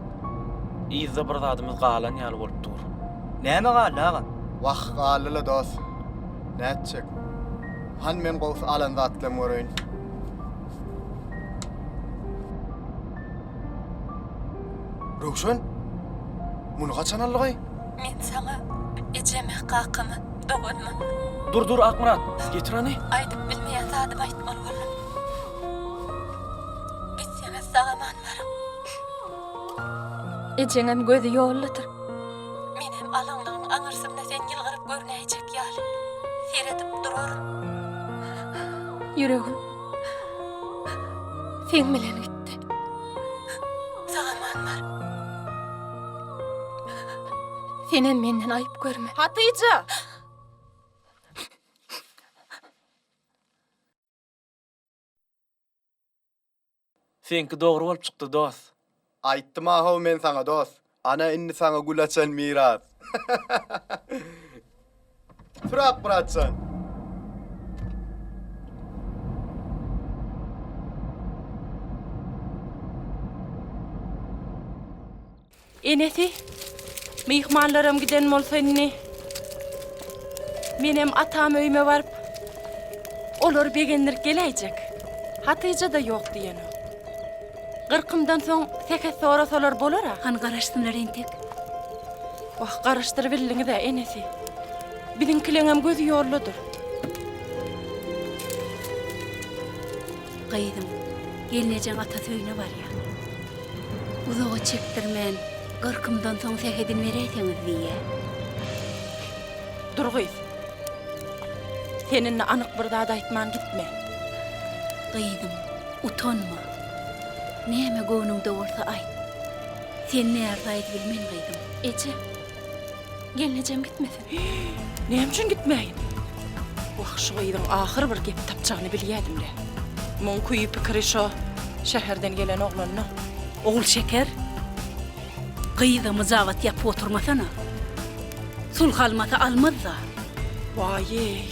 Yzda bir zadymyz galan ýaly bolup dur. Näme galdy agam? Wah, galdy-la dos. Nätjek. Hany men gowusy alan zatlarymy göreýin. Röwşen? Muny haçan aldygaý? Men saňa, ejeme, kakama, doganyma. Dur, dur, Akmyrat, getir hany. Aýdyp bilmeýän zadymy aýtmaly boldum. Gitseňiz sag-aman baryň. Ejeňem gözi ýoldadyr. Menem alaňlygyň aňyrsynda sen ýylgyryp görünäýjek ýaly seredip duraryn. Ýüregim seň bilen gitdi. Sag-aman bar. Senem menden aýyp görme. Hatyja! Seňki dogry bolup çykdy dos. Aýtdym-a-how men saňa dos. Ana indi saňa gül açan miras. Sür Akmyratjan. Enesi, Myhmanlaram giden bolsa indi menem atam öýüme baryp, olary begendirip geläýjek. Hatyja-da ýok diýenok. Gyrkymdan soň sähet sorasalar bolar-a. Hany garaşsynlar entek. Wah, garaşdyrybildiňiz-ä, enesi. Biziňkileňem gözi ýoldadyr. Gyzym, gelnejeň atasy öýüne barýar. Uzaga çekdirmän, gyrkymdan soň sähedini beräýseňiz diýýär. Dur gyz. Sen indi anyk bir zat aýtman gitme. Gyzym, utanma. Näme göwnüňde bolsa aýt. Sen närse aýdybilmen gyzym. Eje, Gelnejem gitmesin. Näme üçin gitmäýin? Wah, şu gyzyň ahyr bir gep tapjagyny bilýädim-le. Muň küýi-pikiri şo şäherden gelen oglanda. Ogulşeker, gyza myjabat ýapyp oturmasana. Sulh almasa almaz-da. Waý-eý,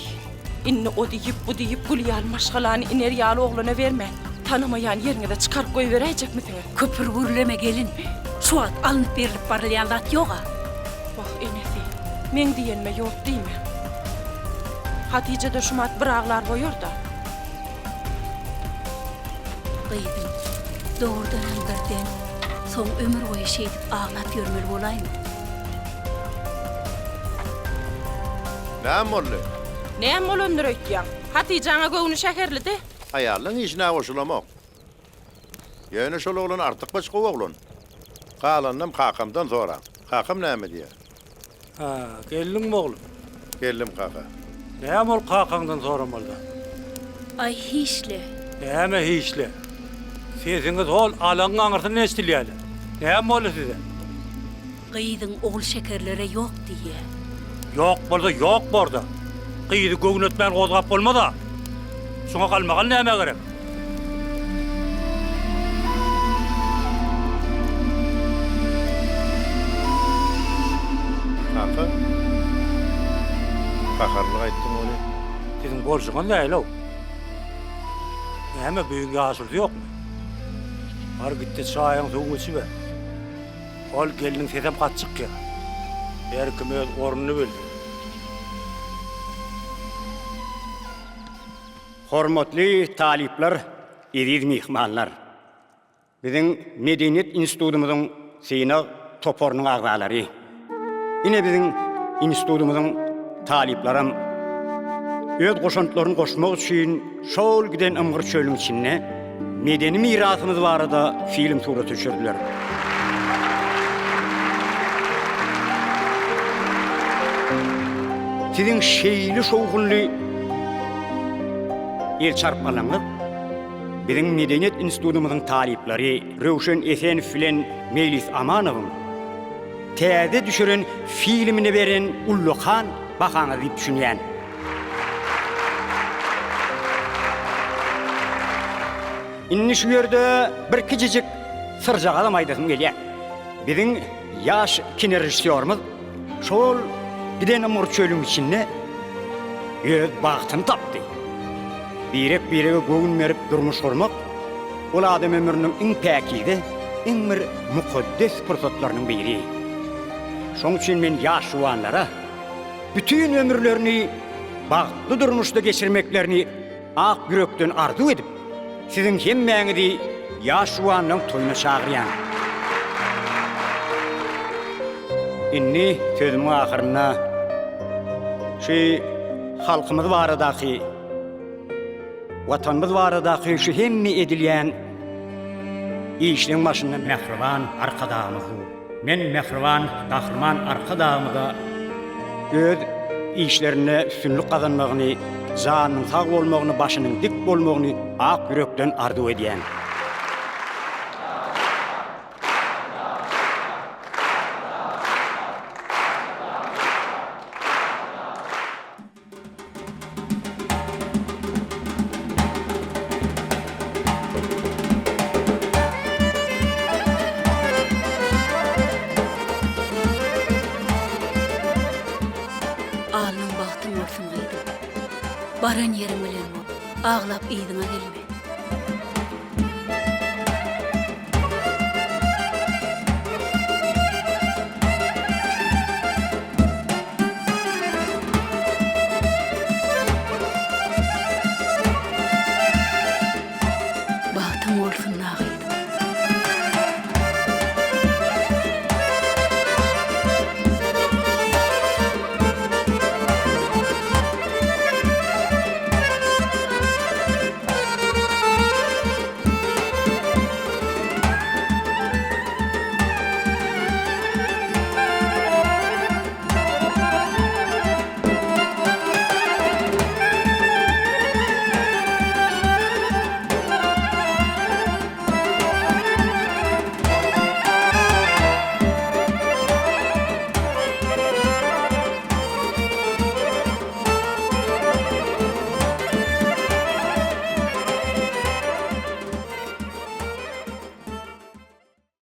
Indi o diýip, bu diýip gül ýaly maşgalany iner ýaly oglana bermän, tanamaýan ýeriňize çykaryp goýberäýjekmisiňiz? Köpür gürleme gelin, şu wagt alnyp berlip barylýan zat ýog-a. Wah, enesi, meň diýenime ýok diýme. Hatyja-da şumat bir aglar goýar-da. Gyzym, dogrudanam birden, soň ömür boýy şeýdip aglap ýörmeli bolaýma. Näme boldy? Näme bolandyr öýtýäň? Hatyjaňa göwni şäherlidi. Aýallaň işine goşulamok. Ýöne şol oglan artykmaç gowy oglan. Galanynam kakamdan soraň. Kakam näme diýer? Hä, geldiňmi oglum? Geldim kaka. Näme ol kakaňdan soramaly zat? Aý hiç-le. Näme hiç-le? Sesiňiz hol alaňyň aňyrsyndan eşidilýär-le. Näme boldy size? Gyzyň Ogulşekerlere ýok diýýä. Ýok bolsa ýok borda. Gyzy göwnetmän gozgap bolmaz-a. Şuňa galmagal nämä gerek? Kaka, gaharly gaýtdyň welin. Siziň bolşuňyz nähili-ow? Näme, bu öýüň ýaşulusy ýokmy? Bar git-de çaýyň suwuňy içiber. Ol gelniň sesem gaty çykýar. Her kim öz ornuny bilsin. Hormatly talyplar, eziz myhmanlar! Biziň Medeniýet institutymyzyň synag toparynyň agzalary. Ine biziň institutymyzyň talyplaram öz goşantlaryny goşmak üçin şol giden ymgyr çölüň içinde medeni mirasymyz barada film surata düşürdiler. Siziň şeýle şowhunly el çarpmalaryňyz biziň Medeniýet institutymyzyň talyplary Röwşen Esenow bilen Meýlis Amanowyň täze düşüren filmine beren ullakan bahaňyz diýip düşünýän. Indi şu ýerde bir kiçijik syrjagazam aýdasym gelýär. Biziň ýaş kinorežissýorymyz şol giden ymgyr çölüň içinde öz bagtyny tapdy. Birek-birege göwün berip durmuş gurmak, ol adam ömrüniň iň päkize, iň bir mukaddes pursatlarynyň biri. Şoň üçin men ýaş juwanlara bütin ömürlerini bagtly durmuşda geçirmeklerini ak ýürekden arzuw edip, siziň hemmäňizi ýaş juwanlaň toýuna çagyrýan. Indi sözümiň ahyrynda şu halkymyz baradaky, Watanymyz baradaky şu hemme edilýän işleň başynda mähriban Arkadagymyz dur. Men mähriban Gahryman Arkadagymyza öz işlerinde üstünlik gazanmagyny, janynyň sag bolmagyny, başynyň dik bolmagyny ak ýürekden arzuw edýän. Alnyň bagtyň bolsun gyzym. Baran ýeriň bilen bol. Aglap yzyňa gelme.